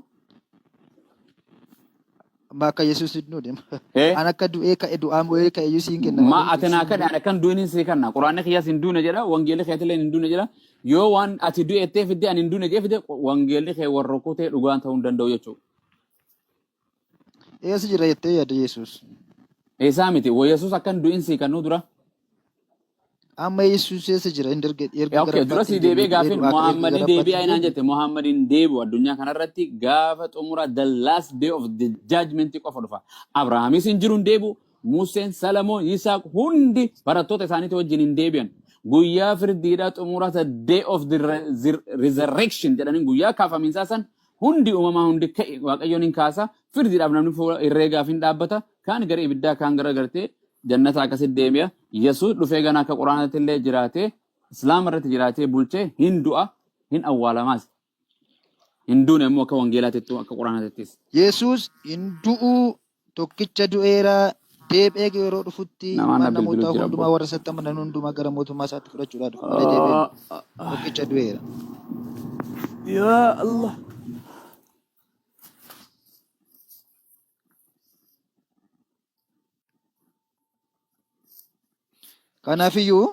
Amma akka Yesuus hin duune. Ee An akka du'ee ka'e du'aa mo'ee ka'e iyyuu siin kenna ma malee ati naa siin kadhe du'u. ani akkan du'in si kenna. Quraanni kiyyaas hin duune jedha. Wangeelli keetillee hin duune jedha. Yoo waan ati du'ettee fidde ani hin duune jee fidde wangeelli kee warra kutee dhugaan ta'uu hin danda'u jechuudha. Eessa jira jettee yaadda Yesuus? Isaa miti. Wa Yesuus akka hin du'in si kennuu dura. Amma Yesuus eessa jira? Hin erga erga gara Okay, dura abbaatti si hin deemne deebi'ee du'ee gaafin du'aa ka'e erga Muhammadin gara abbaatti deebi'aa hin inaan deemne. jette Muhammadin deebi'u addunyaa kanarratti gaafa xumura the last day of the judgment qofa dhufa. Abrahaamis hin jiru hin deebi'u, Museen, Salamoon, Yisaaq hundi barattoota isaaniitii wajjin hin deebi'an. Guyyaa firdiidhaa xumura the day of the resurrection jedhanii guyyaa kaafamiinsaa san hundi uumamaa hundi ka'e Waaqayyoon hin kaasa. Firdiidhaaf namni fuula herreegaaf hin dhaabbata. Kaan gara ibiddaa kaan gara gartee jannata akkasitti deebi'a. Yesuus dhufee gana akka quraanatti illee jiraatee islaama irratti jiraatee bulchee hin du'a hin awwaalamaas. Hin duune immoo akka wangeelaatittu akka quraanaatittis. Yesuus hin du'uu tokkicha du'eera deebi'ee yeroo dhufutti Namaan ilmaan na bilbilu namootaa jira hundumaa abboo. warra isatti amanan hundumaa gara mootummaa isaatti fudhachuudhaaf dhufa malee deebi'ee hin dhufu. Tokkicha du'eera. Yaa Allah. Kanaafiyyuu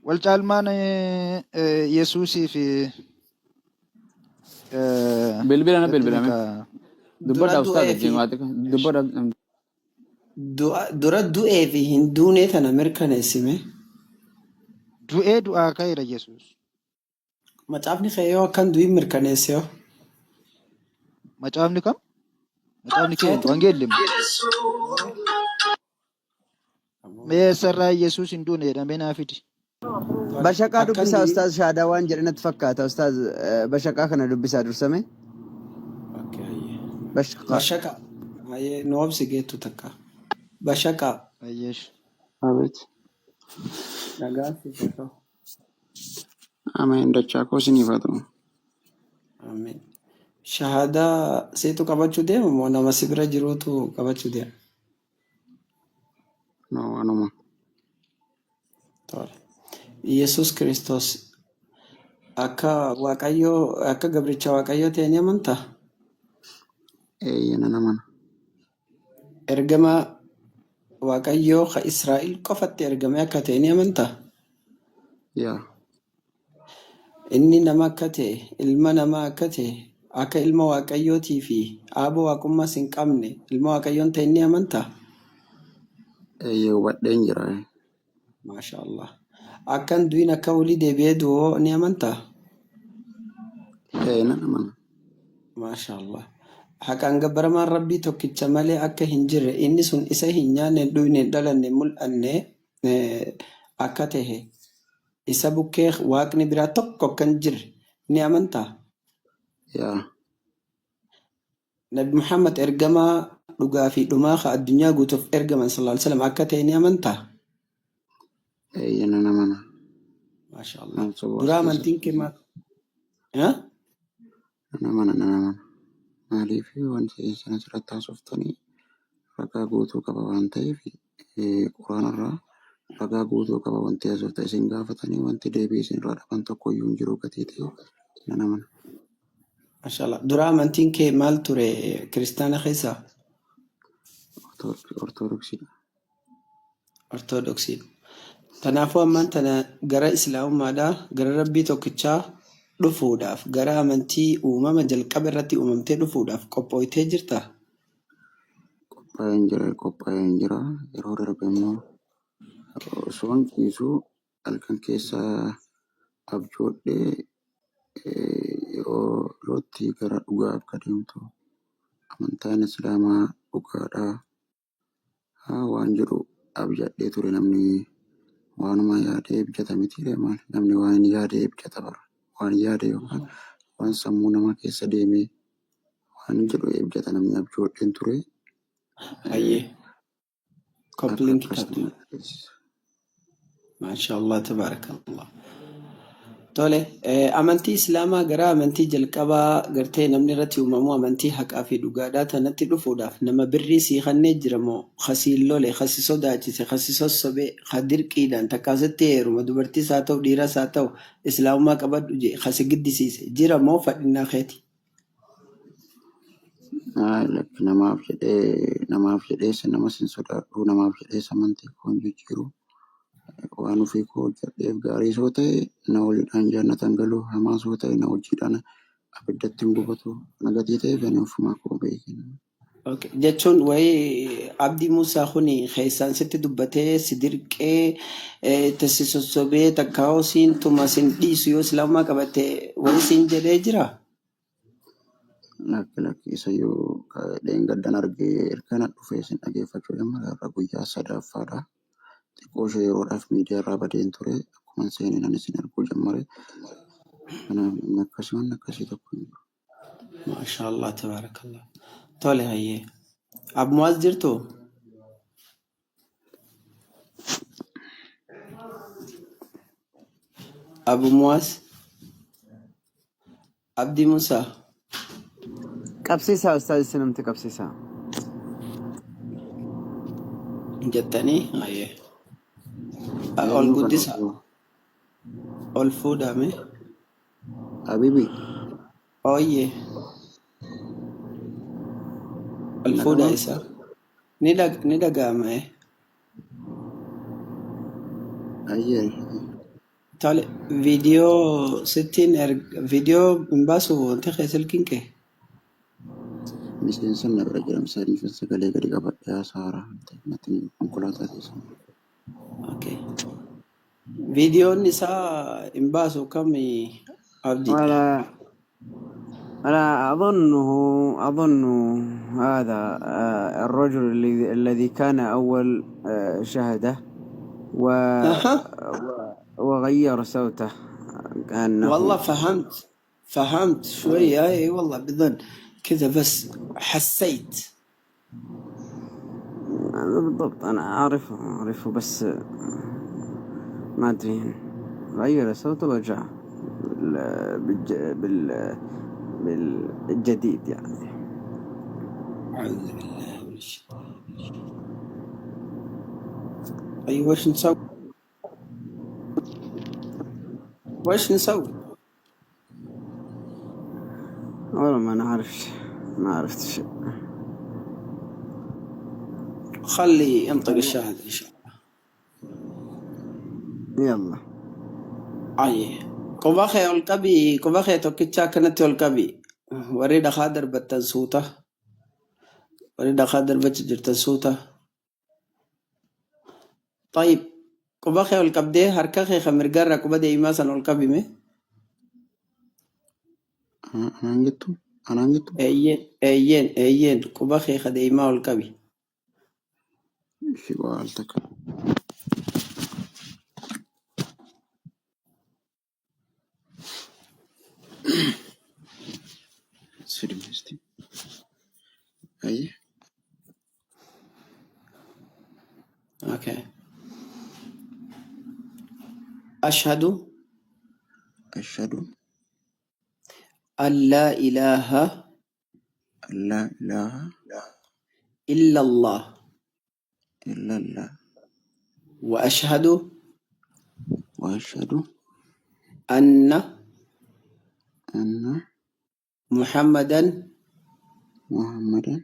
wal caalmaan Yesuusii fi Bilbila na natti bilbilame. mika Dura Dubbadha ustaaz du'ee wajjin fi waa xiqqoo. Dubbadha. dura du'ee fi hin duunee tana mirkaneessime. Du'ee du'aa ka'eera Yesuus. Macaafni kee yoo akkan du'in mirkaneesse hoo? Macaafni kam? Macaafni keenya Keetu? wangeelli moo? Mee eessarraa Yesuus hin duune jedhamee naa fidi. Tole. Bashaqaa Akkan dubbisaa du'in. Ustaaz Shaadaa waan jedhe natti fakkaata. Ustaaz bashaqaa kana dubbisaa dursame. Okay, hayyee. Bashaqaa. Bashaqa. Hayyee nu obsi geettu takka. Bashaqa. Ayyeesh. Abeet. Nagaa siif haa ta'u. Ameen dachaa koo isiniif haa ta'u. Amiin. Shahaadaa siitu qabachuu deema moo nama si bira jiruutu qabachuu deema? No, anuma. Tole. Yesuus Kiristoos akka Waaqayyoo akka gabricha Waaqayyoo ta'e ni amantaa? Eeyyee nan amana. Ergama Waaqayyoo ka Israa'el qofatti ergame akka ta'e ni amantaa? Yaa. Inni nama akka ta'e, ilma namaa akka ta'e, akka ilma Waaqayyootii fi aaboo waaqummaas hin qabne ilma Waaqayyoon ta'e ni amantaa? Eeyyee hubadheen jira. Maasha Allah. Akka hin du'in akka olii deebi'ee du'oo ni amantaa? Ee nan amana. Maasha Allah. Haqaan gabbaramaan Rabbii tokkicha malee akka hin jirre inni sun isa hin nyaanne, hin dhugne, hin dhalanne, hin mul'anne akka tahe isa bukkee waaqni biraa tokko akka hin jirre ni amantaa? Yaa. Nabi Muhammad ergamaa dhugaa fi dhumaa ka addunyaa guutuuf ergaman sallallahu alaihi wasallam akka ta'e ni amantaa? Eeyyee nan amana. Maasha Allah. Nan sobu as Dura amantiin keessatti. kee maal? Ha? Nan amana nan amana. Maaliif wanti isin asirratti haasoftanii ragaa guutuu qaba waan ta'eef quraanarraa ragaa guutuu qaba wanti haasofta isin gaafatanii wanti deebii isin irraa dhaban tokko iyyuu hin jiru gatii ta'e nan amana. Maasha Allah. Dura amantiin kee maal ture kiristaana keessaa? Ortodoksiidha. Ortodoksiidha. Kanaafuu ammaan tana gara islaamummaadhaa gara rabbii tokkichaa dhufuudhaaf gara amantii uumama jalqaba irratti uumamtee dhufuudhaaf qophooytee jirtaa? Qophaa'een jira qophaa'een jira yeroo darbe immoo osoon ciisuu halkan keessa abjoodhee yerootti gara dhugaa akka deemtu amantaan islaamaa dhugaadha waan jedhu abjadhee ture namni waanuma yaadee abjata miti maal namni waan yaadee abjata bara waan yaade yookaan waan sammuu namaa keessa deemee waan jedhu abjata namni abjoodheen ture Hayyee. akka Copy link akkas taatu. nama dhageessisa. Maasha Allah tabaarakallah. Tole, amantii Islaamaa gara amantii jalqabaa gartee namni irratti uumamu amantii haqaa fi dhugaadhaa tanatti dhufuudhaaf nama birrii sii kannee jira moo khasiin lole, khasi sodaachise, khasi sossobee, ka dirqiidhaan takkaasitti heeruma dubartiis haa ta'u dhiiras haa ta'u islaamummaa qabadhu jee khasi giddisiise jira moo fadhinnaa keeti? Lakki namaaf jedhee namas hin sodaadhu namaaf jedhee amantii koo hin jijjiiru waan ofii koo hojjedheef gaarii soo ta'e na waliidhaan jannatan galu hamaa soo ta'e na hojiidhaan abiddatti hin gubatu na gatii ta'eef ani ofumaa koo beekina. Okay. Jechuun wayii Abdii Muusaa kuni keessaan sitti dubbatee si dirqee itti si sossobee takkaa'oo siin tuma sin dhiisu yoo islaamummaa qabatte wayii siin jedhee jira? Lakki lakki isayyuu dheengaddan argee erga dhufee isin dhageeffachuu jalqabe har'a guyyaa sadaffaadha. Xiqqoo ishee yeroodhaaf miidiyaa irraa badeen ture akkuma seeneen ani isin arguu jalqabe. Kanaaf namni akkasii waan akkasii tokko hin jiru. Maasha Allah tabaarakallah. Tole hayyee. Abu Muaz jirtu? Abu Muaz? Abdii Musaa? Qabsiisaa ustaaz isinumti qabsiisaa. Jettanii hayyee. Ol Eenyu kana guddisa. Ol fuudhame. Habibi Ooyyee. Ol fuudha nagama isa. Ni dhaga'ama. Ayyee Tole viidiyoo sittiin viidiyoo hin baasu wanti kee silkiin kee. Miseensa na bira jiran sadiif sagalee gadi qabadhee haasa'aa natti konkolaataa keessa. Okay. Viidiyoon isaa hin baasu kami Abdii? ولا أنا أظن هذا الرجل الذي كان أول شهده و أها. وغير صوته كأنه والله فهمت شوية، اي والله بظن كذا بس حسيت. بالضبط. أنا أعرفه بس ما أدري، غير صوته ورجع بالجديد يعني. أعوذ بالله من الشيطان. أي وش نسوي؟ وش نسوي؟ والله ما نعرف، ما عرفت شيء. خلي ينطق الشاهد إن شاء الله. يلا. أي quba kee ol qabii, quba kee tokkicha akkanatti ol qabii. Warri dhakaa darbattan suuta. Warri dhakaa darbacha jirtan suuta. طيب quba kee ol qabdee harka kee kan mirgaarraa quba deemaa san ol qabime. Anaan jettu anaan jettu. Eeyyeen eeyyeen eeyyeen, quba kee ka deemaa ol qabi. Ishii waa al takka. Si dubbisti. Ayyee. Okay. Ashhadu Ashhadu an laa ilaaha an laa ilaaha illa Allah illallah wa ashhadu wa ashhadu anna anna Muhammadan Muhammadan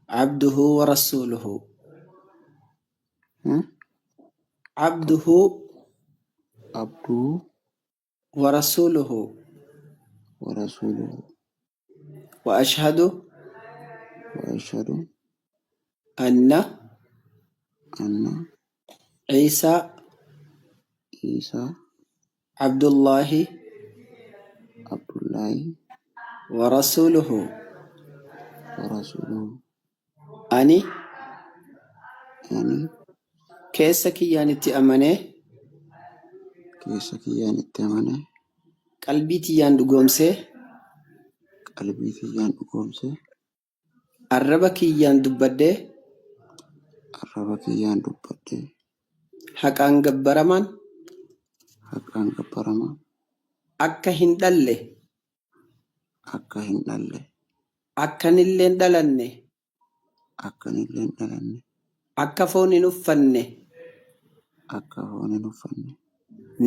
abduhu wa rasuluhu. Abduhu abduhu wa rasuluhu wa rasuluhu wa ashhadu wa ashhadu anna anna Ciisaa Iisaa Abdullaahi Abdullaahi wa rasuluhu. wa rasuluhu. Ani Ani keessa kiyyaan itti amanee keessa kiyyaan itti amanee qalbii tiyyaan dhugoomsee qalbii kiyyaan dhugoomsee arraba kiyyaan dubbadhee arraba kiyyaan dubbadhee haqaan gabbaramaan haqaan gabbaramaa akka hin dhalle akka hin dhalle akkanillee hin dhalanne akkanillee hin dhalanne akka foon hin uffanne akka foon hin uffanne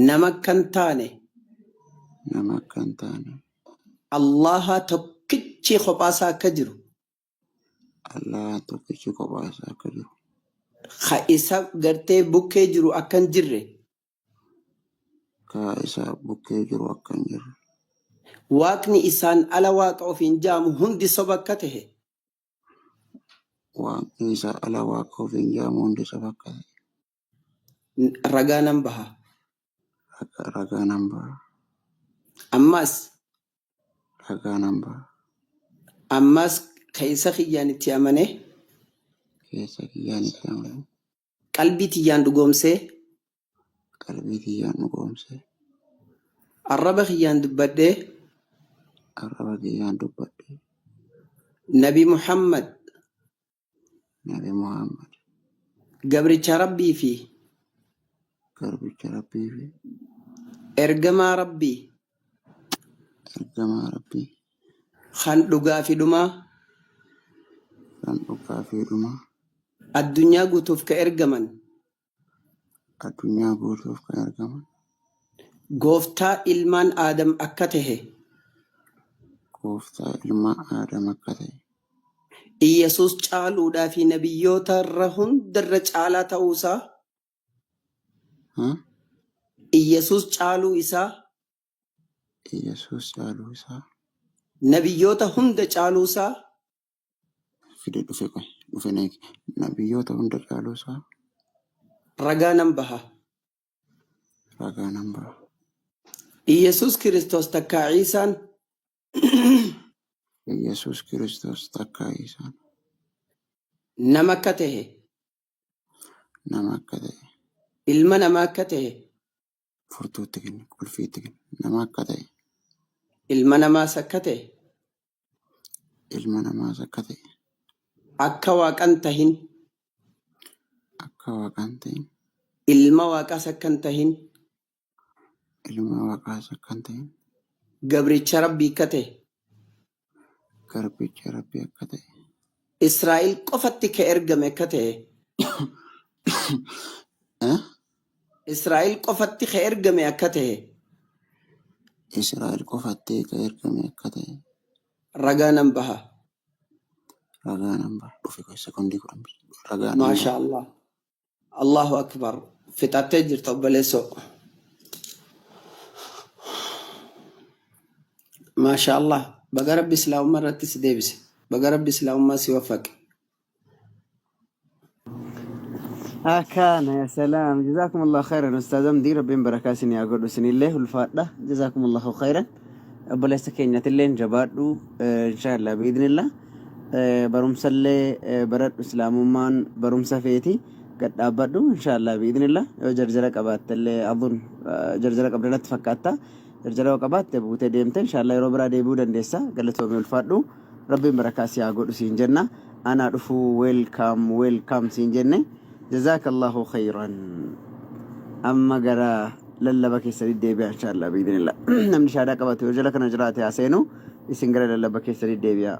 nama akka hin taane nama akka hin taane Allaha tokkichi kophaasaa akka jiru Allah tokkichi kophaa isaa akka jiru ka isa gartee bukkee jiru akka hin jirre ka isa bukkee jiru akka hin jirre waaqni isaan ala waaqa ofiin jaamu hundi soba akka tahe waaqni isaa ala waaqa ofiin jaamu hundi soba akka ta'e ragaa nan baha. Ragaa nan baha. Ammas Ragaa nan baha. Ammas keessa kiyyaan itti amanee Keessa kiyyaan itti amanee qalbii tiyyaan dhugoomsee qalbii kiyyaan dhugoomsee arraba kiyyaan dubbadhee arraba kiyyaan dubbadhee Nabi Muhammad Nabi Muhammad gabricha Rabbii fi garbicha Rabbii fi ergamaa Rabbii ergamaa Rabbii kan dhugaa fi dhumaa kan dhugaa fi dhumaa addunyaa guutuuf ka ergaman addunyaa guutuuf kan ergaman gooftaa ilmaan Aadam akka tahe gooftaa ilma Aadam akka ta'e Iyyasuus caaluudhaa fi nabiyyoota irra hundarra caalaa ta'uusaa Iyyasuus caaluu isaa Iyyasuus caaluu isaa nabiyyoota hunda caaluusaa fide dhufe qoy dhufe neeki nabiyyoota hunda caaluu isaa ragaa nan baha. Ragaa nan baha. Iyyasuus Kiristoos takkaa Ciisaan Iyyasuus Kiristoos takkaa Iisaan nama akka tahe nama akka ta'e ilma namaa akka tahe furtuutti kenne qulfiitti kenne nama akka ta'e ilma namaas akka ta'e ilma namaas akka ta'e akka waaqan tahin akka waaqaan ta'in ilma waaqaas akka hin tahin ilma waaqaas akka hin ta'in gabricha Rabbii akka ta'e garbicha Rabbii akka ta'e Israa'el qofatti ka ergame akka ta'e Israa'el qofatti ka ergame akka ta'e Israa'el qofattee ka ergame akka ta'e ragaa nan baha. Ragaa nan baha. Dhufe qoy sekondii 10 ragaa nan Maasha baha. Allah. Allahu akbar. Fixattee jirta obboleessoo. Maasha Allah. Baga Rabbi Islaamummaa irratti si deebise. Baga Rabbi Islaamummaa si waffaqe. أكان يا سلام جزاكم الله خيرا أستاذ أمدي ربي بركة سني أقول سني الله الفاتحة جزاكم الله خيرا obboleessa keenyatillee jabaadhu inshallah biidnillah barumsallee baradhu islaamummaan barumsa feeti gad dhaabbadhu inshallah biidnillah yoo jarjara qabaattellee adun jarjara qabda natti fakkaata Jarjara yoo qabaatte buutee deemte inshallah yeroo biraa deebi'uu dandeessa. Galatoomii ulfaadhu. Rabbiin barakaa si haa godhu siin jenna. Anaa dhufuu welcome welcome siin jenne. Jazaakallahu khayran. Amma gara lallaba keessanii deebi'a inshallah biidinillah. Namni shaadaa qabatu yoo jala kana jiraate haa seenu isin gara lallaba keessanii deebi'a.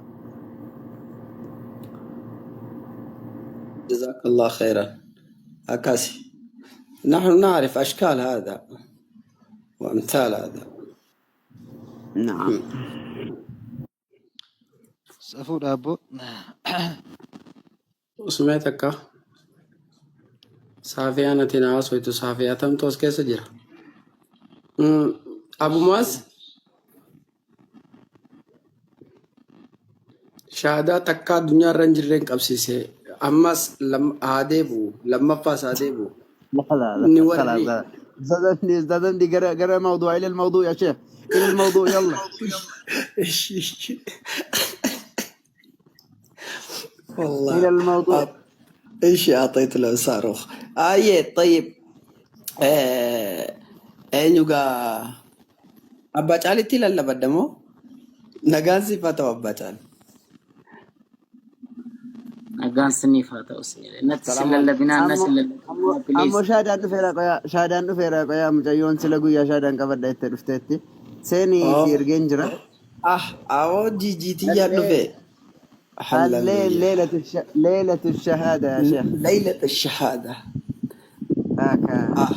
جزاك الله خيرا أكاسي نحن نعرف أشكال هذا وأمثال هذا. Naam. Safuudha abboo. Usmee takka saafiyaan ati na haasoftu saafiyaa tamtu as keessa jira. Abumaas shaadaa takka addunyaa irra hin jirreen qabsiise. Ammas haa deebi'u lammaffaas haa deebi'u. لا لا Inni لا warri خلاص لا. استاذ أمدي استاذ أمدي قرا قرا موضوع الى الموضوع يا شيخ الى الموضوع يلا الى والله الموضوع. ايش اعطيت له صاروخ. اي طيب eenyu gaa abbaa caalitti lallabadda moo nagaan siif haa ta'u abbaa caali. Nagaan siniif haa ta'u isin jedhe. Natti sin Salaamu lallabinaa na ammo sin ammo lallabinaa ammo please. shaadaan dhufeera qoyaa shaadaan dhufeera qoyaa mucayyoon sila guyyaa shaadaan qabadha itti dhufteetti seenii si ergeen jira. Ah awoo jiijiitiyyaan dhufe. الليل Halleluuyaa. ليلة الشهادة يا شيخ. ليلة الشهادة. هاكا Ah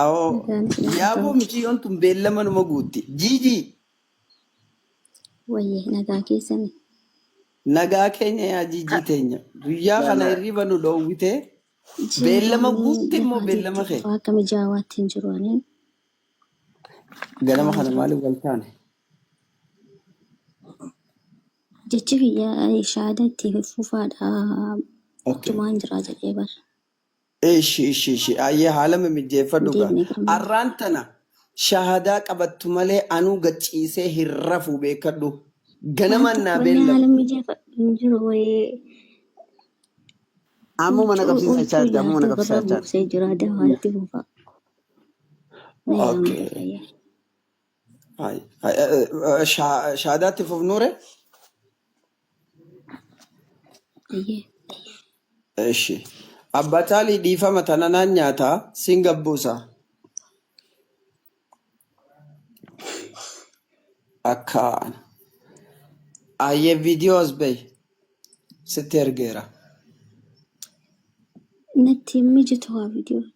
awoo Nagaan isin haa yaaboo ta'u. mucayyoon tun beellama numa guutti. Jiijii Wayyee nagaa keessani. nagaa keenya yaa jiijii teenya guyyaa لا kana لا hirriba nu dhoowwite beellama Jiraanii guutte immoo dafaatii itti beellama kee fufaa akka mijaawaatti hin jiru aniin ganama waan kana jira. maaliif wal taane? Jechi kiyya shaada itti fufaadha. Okay. Achumaan jira jedhee bara. Ishi ishi ishi ayyee haala mimijjeeffadhu gaa. Deemne garmalee. Arraan tana shahadaa qabattu malee anuu gachiisee hin rafu beekadhu. Waan Ganamaan tokko naa wanni haala beellamu. mijeeffadhu hin jiru wayii ammo mana huccuu qabsiisa huccuu chaarti ammo mana jaartii qabsiisa ofirra chaarti. buusee jira dafaa itti fufaa. Na yaamte Okay. fayyaa. Ay, ay, Shahadaatti fufnuure? Ayyee. Ishi. Abbaa Caalii dhiifama tana naan nyaataa siin gabbuusa. Akka ayyee viidiyoo as bahi sitti ergeera. Natti hin mijatu haa viidiyoo.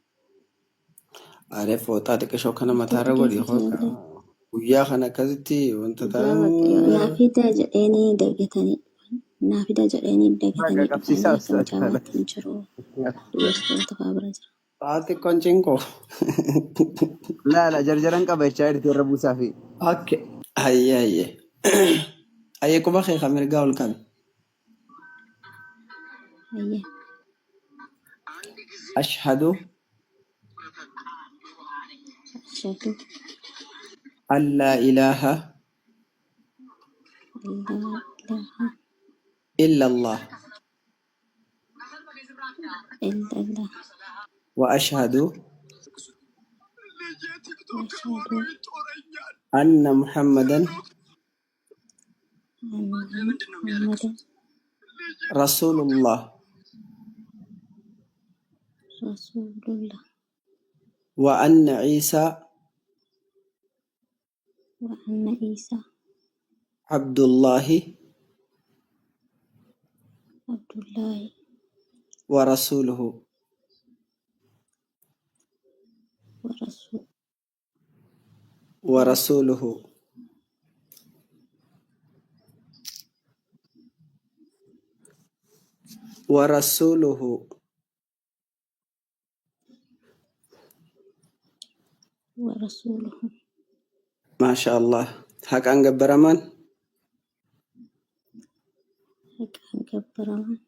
Aree fooxaa xiqqishoo kana mataarra Dubartoota godhi keessa hoota. jirallee. Guyyaa kana akkasitti wanta Dhugaa waaqayyoo ta'an. naa fidaa jedheenii dagatanii naa fidaa jedheenii Baga dagatanii qabsiisa dhufanii akka ustaaz mijaawaatti hin jiru. Dubartoota fa'aa bira jira. Haati qoncin koo. لا لا jarjaran qaba jechaa jirti irra buusaa fi Okay. Ayyee ayyee. Ayyee quba kee kan mirgaa ol qabi. Ayyee. Ashhadu Ashhadu an laa ilaaha an laa ilaaha illa Allah illallah wa ashhadu wa ashhadu anna Muhammadan anna Muhammadan rasulullah rasulullah wa anna Ciisaa wa anna Iisaa abdullaahi Abdullaahi wa rasuluhu. wa rasuuluhu. Wa rasuluhu. Wa rasuluhu. Wa rasuuluhu. Maasha Allah. Haqaan gabbaramaan Haqaan gabbaramaan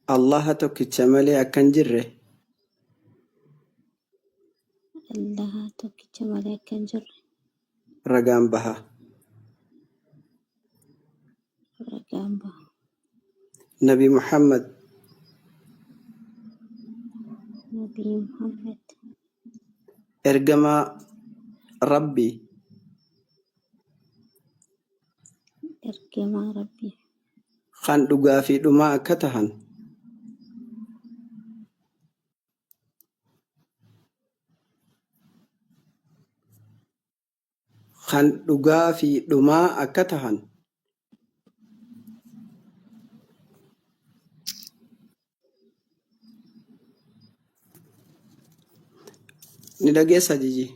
Allaha tokkicha malee akka hin jirre Allaha tokkicha malee akka hin jirre ragaan baha. ragaan baha. Nabi Muhammad Nabii Muhammad ergamaa Rabbii Ergamaa Rabbii. Kan dhugaa fi dhumaa akka tahan kan dhugaa fi dhumaa akka tahan ni dhageessa Jiji.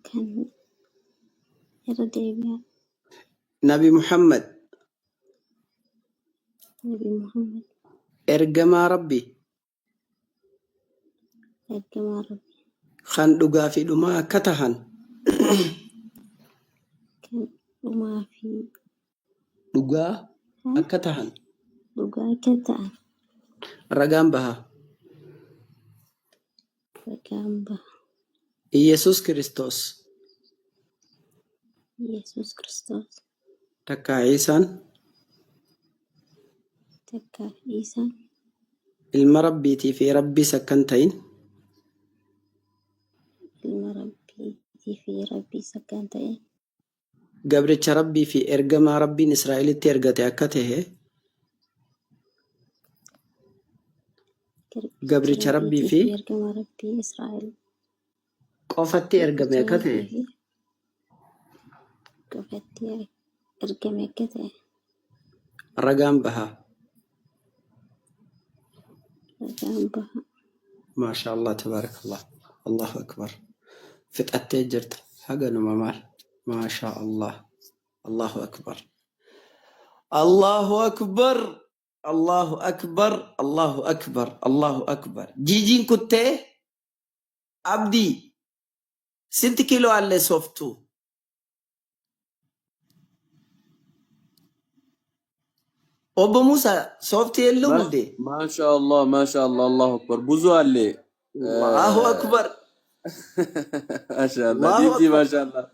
Kan irra deebi'aa. Nabi Muhammad Nabi Muhammad ergamaa Rabbii ergamaa Rabbii. Kan dhugaa fi dhumaa akka tahan Kan dhumaa fi dhugaa akka tahan dhugaa akka ta'an ragaan baha. Ragaan baha. Iyesuus Kiristoos Yesuus Kiristoos takkaa Iisaan takkaa Iisaan ilma Rabbiitii fi Rabbiis akka hin ta'in ilma Rabbiitii fi Rabbiis akka hin ta'in gabricha Rabbii fi ergamaa Rabbiin Israa'elitti ergate akka ta'e garbicha gabricha Rabbii Rabbiitii fi fi ergamaa Rabbii Israa'el qofatti ergame garbicha akka ta'e Rabbii fi qofatti ergame akka ta'e ragaan baha. ragaan baha. Maasha Allah tabaarakallah. Allahu akbar. Fixattee jirta. Haganuma maal? Maasha Allah. Allahu akbar. Allahu akbar. Allahu akbar. Allahu akbar. Allahu akbar. Jijiin kuttee Abdii sinti kiiloo alle sooftuu? Obbo Musa sooftii የለውም እንዴ? ማሻአላህ ማሻአላህ አላሁ አክበር ብዙ አለ። Allahu akbar. ማሻአላህ Allahu ጂጂ akbar. ማሻአላህ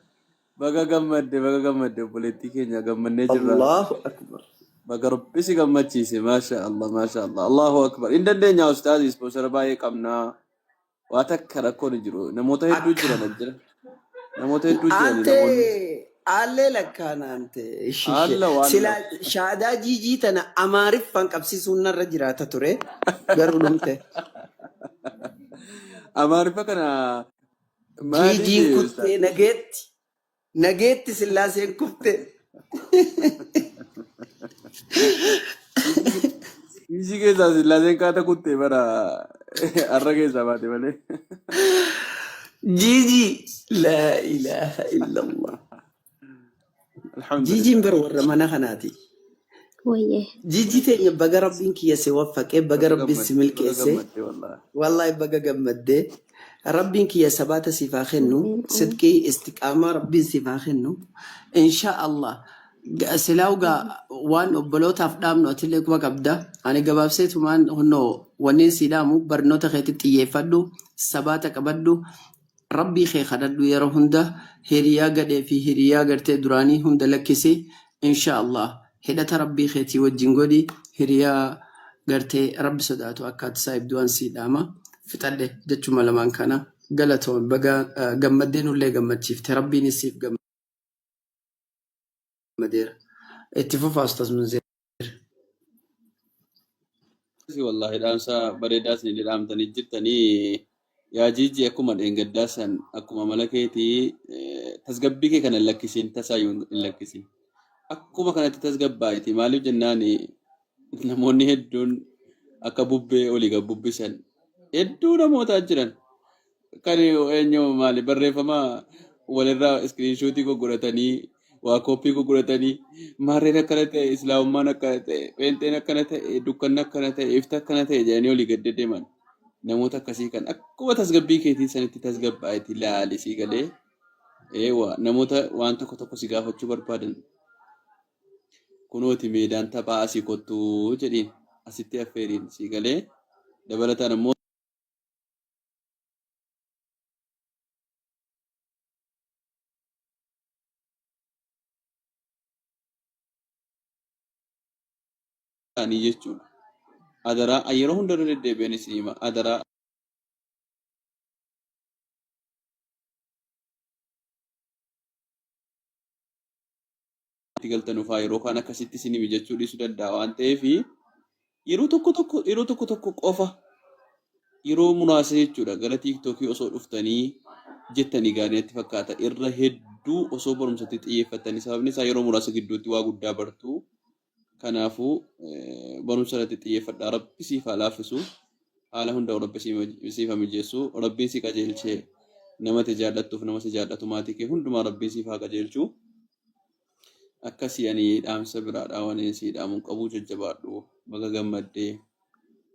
baga gammadde baga gammadde obboleettii keenya gammannee jirra. Allahu akbar. Baga Rabbi si gammachiise maashaallah maashaallah Allahu akbar hin dandeenya ustaazi ispoonsara baay'ee qabnaa waa takka rakkoon hin jiru namoota hedduu Akka jiran as jira namoota hedduu jirani ante namoonni allee lakkaan ante ishishe allahu sila allahu shaadaa jiijii tana amaariffaan qabsiisuun narra jiraata ture garuu dhumte. Amaariffa kana maaliif Jiijiin ustaaz kuttee nageetti nageetti sillaaseen kufte. Jiijii keessaa sillaaseen kaata kuttee bara har'a keessaa baate malee. Jiijii laa ilaaha illallah. Jiijiin Alhamdulillah. bar warra mana kanaati. Wayyee Jiijii teenya baga rabbiin kiyya si waffaqee baga Baga rabbiin si gammadde baga milkeesse. gammadde wallahi. Wallahi baga gammaddee rabbiin kiyya sabaata siif haa kennu amiin amiin sidqii istiqaamaa rabbiin siif haa kennu insha Allah silaa'u gaa waan obbolootaaf dhaabnu atillee quba qabda ani gabaabseetumaan hunnoo wanneen sii dhaamu barnoota keetti xiyyeeffadhu sabaata qabadhu rabbii kee kadhadhu yeroo hunda hiriyaa gadhee fi hiriyaa gartee duraanii hunda lakkisi insha Allah hidhata rabbii keetii wajjin godhi hiriyaa gartee rabbi sodaatu akka ati saahibdu'aan sii dhaama fixadhe jechuma lamaan kana galatoon baga gammaddee nullee gammachiifte rabbiinis siif gammadeera itti fufaa ustaz Munzeer. Wallahi dhaamsa bareedaa isin dhaamtanii jirtanii yaa Jiiji akkuma dheengaddaa san akkuma mala keetii tasgabbii kee kana hin lakkisiin tasaayyuu hin lakkisiin akkuma kanatti tasgabbaa'iti maaliif jennaan namoonni hedduun akka bubbee olii gad bubbisan hedduu namootaa jiran kan eenyu maali barreeffama walirraa iskiriinshuutii gurguratanii waa kooppii gurguratanii maarreen akkana ta'e islaamummaan akkana ta'e pheenxeen akkana ta'e dukkanni akkana ta'e ifti akkana ta'e jedhanii olii gad deddeeman namoota akkasii kan akkuma tasgabbii keetii sanitti tasgabbaa'etti ilaali sii galee eewa namoota waan tokko tokko si gaafachuu barbaadan kunooti meedaan taphaa asii kottuu jedhiin asitti affeeriin sii galee dabalataan ammoo isaanii jechuudha. Adaraa yeroo hunda irra deddeebi'een isin hima. Adaraa itti galtan ufaa yeroo kaan akkasitti isin mijachuu dhiisuu danda'a waan ta'eef yeroo tokko tokko yeroo tokko tokko qofa yeroo muraasa jechuudha gara tiiktookii osoo dhuftanii jettanii gaarii natti fakkaata irra hedduu osoo barumsatti xiyyeeffattanii sababni isaa yeroo muraasa gidduutti waa guddaa bartu kanaafuu barumsa irratti xiyyeeffadhaa rabbi siif haa laaffisu haala hunda rabbi siif haa mijeessu rabbiin si qajeelchee nama te jaallattuuf nama si jaallatu maatii kee hundumaa rabbiin siif haa qajeelchu akkasii ani dhaamsa biraadhaa waan inni sii dhaamu hin qabu jajjabaadhu baga gammaddee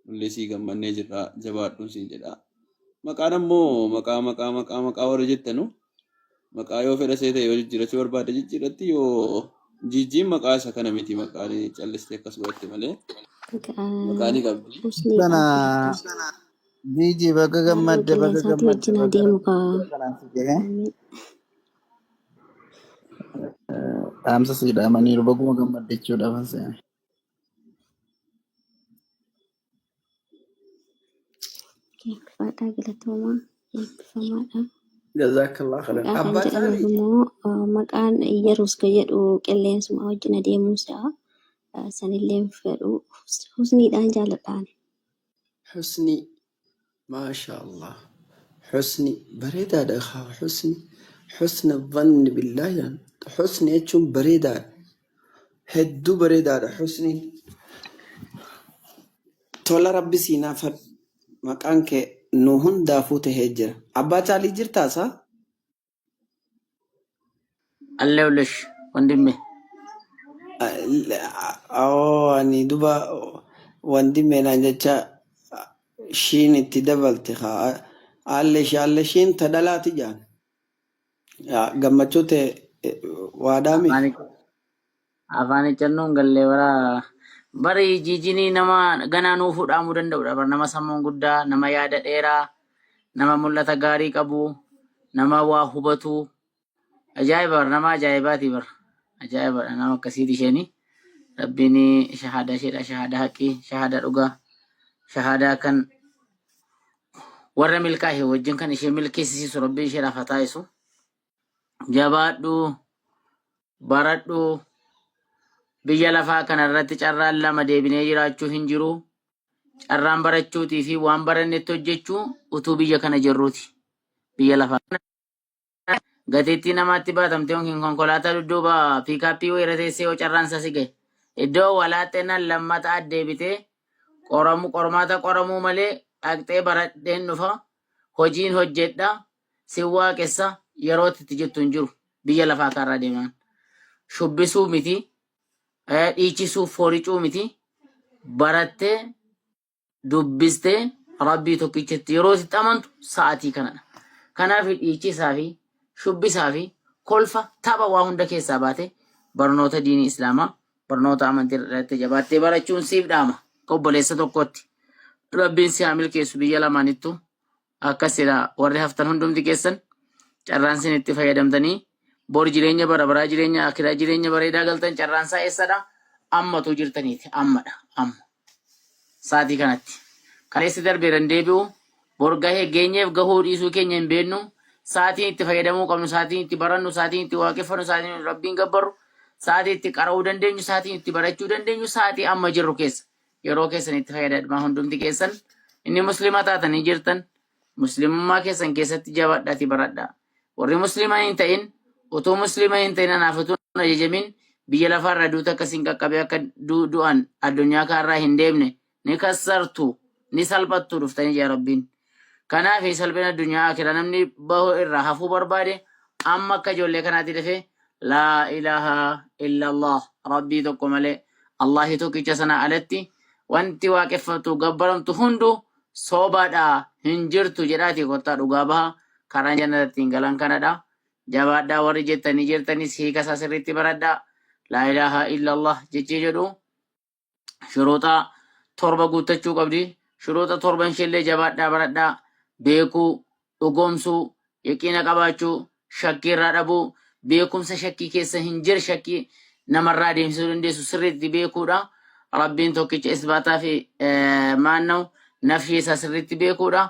nullee sii gammannee jirra jabaadhuun siin jedha. Maqaan ammoo maqaa maqaa maqaa maqaa warri jettanu maqaa yoo fedha see ta'e yoo jijjiirachuu barbaadde jijjiiratti yoo jijjiin maqaa isa kana miti maqaan callistee akkas godhatte malee maqaa ni qabdi. Husniidhaan Kana filadha. Gigi baga Haaluma gammadde baga qilleensaatii gammadde wajjin baga adeemu rabbi kaa. bira kanaan si gahe. Amiin. Dhaamsa sii dhaamaniiru baguma gammadde jechuudhaaf as seene. Ulfaadhaa galatoomaa eebbifamaadha. Jazakallah khairan. Maqaa kan Abbaa jedhameef Caalii immoo maqaan Yeruus kan jedhu qilleensuma wajjin adeemuusaa sanillee hin fedhu. Husniidhaan jaaladha ani. Husni maasha Allah. Husni bareedaadha haa husni. Husni dhanni billaahi jedhan. Husni jechuun bareedaadha. Hedduu bareedaadha husniin. Tola rabbi siinaaf hadhu. Maqaan kee nu hundaafuu tahee jira. Abbaa Caalii jirtaa saa? አለሁልሽ ወንድሜ። Oo ani duba wanti meenaan jecha shiin itti dabalte haa haalli ishee haalli ishiin ta dhalaati jaan. Gammachuu ta'e waadaami. Afaan iccannoon gallee bara bari jijinii nama ganaa nuu fuudhaamuu danda'udha. Bara nama sammuun guddaa, nama yaada dheeraa, nama mul'ata gaarii qabu, nama waa hubatu. Ajaa'iba bara nama ajaa'ibaati bara. Ajaa'iba nama akkasiiti isheeni. Rabbiin shahaadaa isheedha, shahaadaa haqii, shahaadaa dhugaa, shahaadaa kan warra milkaa'e wajjin kan ishee milkeessisiisu rabbiin isheedhaaf haa taasisu. Jabaadhu, baradhu, biyya lafaa kanarratti carraan lama deebinee jiraachuu hin jiru. Carraan barachuutii fi waan barannetti hojjechuu utuu biyya kana jirruuti. Biyya lafaa kana gateettii namaatti baatamte yookiin konkolaataa dudduuba piikaappii wayii irra teessee yoo carraan isaa si gahe iddoo walaaxxeenaan lammata addeebitee qoramu qormaata qoramuu malee dhaqxee baradheen dhufa hojiin hojjedha sin waaqessa yerootti itti jettu hin jiru biyya lafaa kanarra deeman shubbisuu miti dhiichisuu fooricuu miti barattee dubbistee rabbii tokkichatti yeroo itti amantu sa'atii kanadha. Kanaaf dhiichisaa fi shubbisaa fi kolfa tapha waa hunda keessaa baate barnoota diinii islaamaa barnoota amantii irratti jabaattee barachuun siif dhaama obboleessa tokkotti. Rabbiin si haa milkeessu biyya lamaanittu akkasidha warri haftan hundumti keessan carraan isin itti fayyadamtanii bor jireenya bara baraa jireenya akiraa jireenya bareedaa galtan carraan isaa eessadha ammatu jirtaniiti ammadha amma sa'atii kanatti kaleessi darbeera hin deebi'u bor gahee geenyeef gahuu dhiisuu keenya hin beeknu sa'atiin itti fayyadamuu qabnu sa'atiin itti barannu sa'atiin itti waaqeffannu sa'atiin rabbiin gabbarru sa'atii itti qara'uu dandeenyu sa'atiin itti barachuu dandeenyu sa'atii amma jirru keessa yeroo keessan itti fayyadamaa hundumti keessan inni muslima taatanii jirtan muslimummaa keessan keessatti jabadhaati baradhaa warri muslima hin ta'in utuu muslima hin ta'in anaaf utuu hin ajajamin biyya lafaarra duuta akkasiin qaqqabee akka du'an addunyaa kaarraa hin deemne ni kassartu ni salphattu dhuftanii jaa rabbiin kanaaf salphina addunyaa akira namni bahu irraa hafuu barbaade amma akka ijoollee kanaatti dafee laa ilaaha illallah rabbii tokko malee Allahi tokkicha sana alatti wanti waaqeffatu gabbaramtu hundu sobaadha hin jirtu jedhaati kottaa dhugaa baha karaan jannatatti hin galan kanadha jabaadhaa warri jettanii jirtanis hiika isaa sirriitti baradhaa laa ilaaha illallah jechii jedhu shuruuxa torba guuttachuu qabdi. Shuruuxa torban isheellee jabaadhaa baradhaa beekuu, dhugoomsuu, yaqiina qabaachuu, shakkii irraa dhabuu, beekumsa shakkii keessa hin jirre shakkii namarraa deemsisuu dandeessu sirriitti beekuudha. Rabbiin tokkicha isbaataa fi maanna'u nafshii isaa sirriitti beekuudha.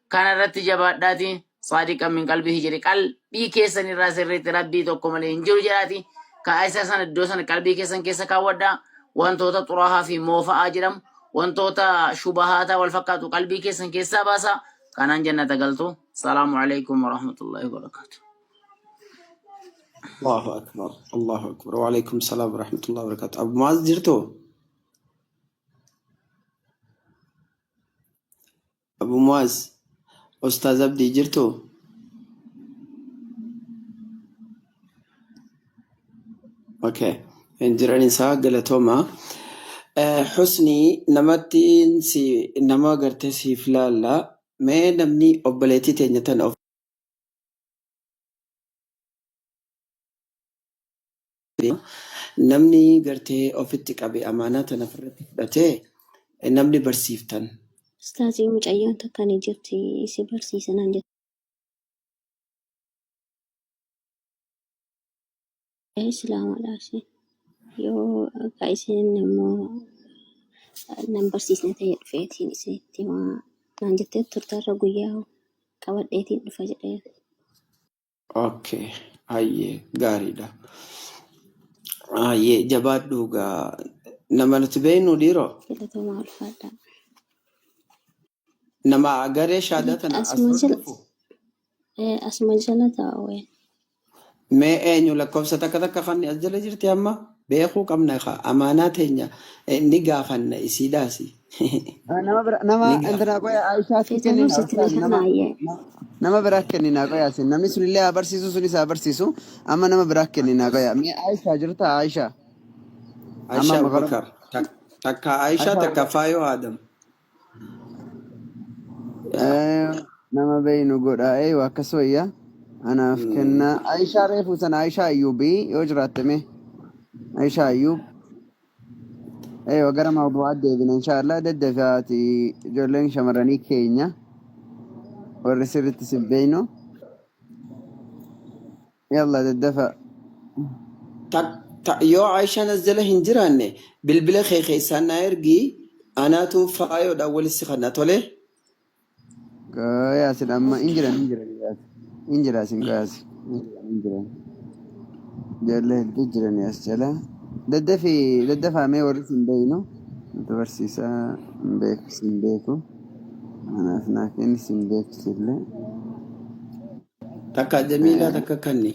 Kana irratti jabaadhaati saadiqan min qalbihi jedhe qalbii keessan irraa sirriitti Rabbii tokko malee hin jiru jedhaati. Ka isa sana iddoo sana qalbii keessan keessa kaawwadhaa. Wantoota xuraahaa fi moofa'aa jedhamu wantoota shubahaataa wal fakkaatu qalbii keessan keessaa baasaa. Kanaan jannata galtu. Salaamu alaikum warahmatullahi wabarakatuh. Allahu akbar. Allahu akbar. Wa alaikum salaam wa rahmatullahi wa barakatuh. Abu Maaz jirtu? Abu Muaz, Ustaaz Abdii jirtu? Okay. Hin jiran isaa galatooma. Husni namatti si nama gartee siif laalla. Mee namni obboleettii teenya tana of namni gartee ofitti qabe amaanaa tana ofirratti fudhatee namni barsiiftan. Ustaazii mucayyoon takka ni jirti si barsiisa naan jette. Islaamadha isheen. Yoo akka isheen immoo nan barsiisne ta'e dhufeetiin isinitti himaa naan jettee turte har'a guyyaa qabadheetiin dhufa jedhee. Okay. Hayyee gaariidha. Hayyee jabaadhu gaa nama nuti beeknu dhiiroo Galatoomaa ulfaadhaa. nama garee shaadaa tana as Asuma jala hordofu asuma jala taa'u. Mee eenyu lakkoofsa takka takka kan as jala jirti amma beekuu qabna kaa amaanaa teenya ni gaafanna isiidhaasi Nama bira nama ni intina gaafanna. qoya Aishaatti Feetaan kennina obsitti na ustaaz nama kanaayyee. nama biraa kennina qoya isin namni sunillee haa barsiisu sunis haa barsiisu amma nama biraa kennina qoya mee Aishaa jirta Aishaa amma Aishaa maqaa Abubakar takka Aishaa Aishaa takka Faayoo Adam. Yaa. Nama beeynu godha eeywa akkas wayya anaaf kenna Aishaa reefuu sana Aishaa Ayyuubii yoo jiraatte mee Aishaa Ayyuub eeywa gara mawduu'aatti deebina inshaallah daddafaati ijoolleen shamarranii keenya warri sirriitti si beeynu yalla daddafa. Yoo Aishaan as jala hin jiraanne bilbila kee keessaan naa ergi anaatu faayoodhaan walitti si kanna tole. Yaasin amma hin jiran hin jiran yaasin hin jira isin yaasin hin jiran hin jiran ijoollee hedduu jiran as jala daddafi daddafaa mee warri sin beeynu nuti barsiisaa hin beeku sin beeku anaaf naa kenni sin beeku sillee. Takka Jamiilaa takka kanni.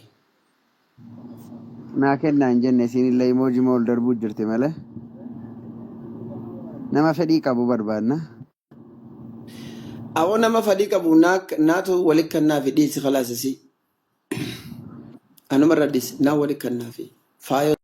Naa kennaa hin jenne isiin illee emoji ol darbuu jirti malee nama fedhii qabu barbaadna. Awoo nama fadhii qabu naatu wali kannaafi dhiisi khalaas isii. Anumarra dhiisi naa wali kannaafi. Faayoo.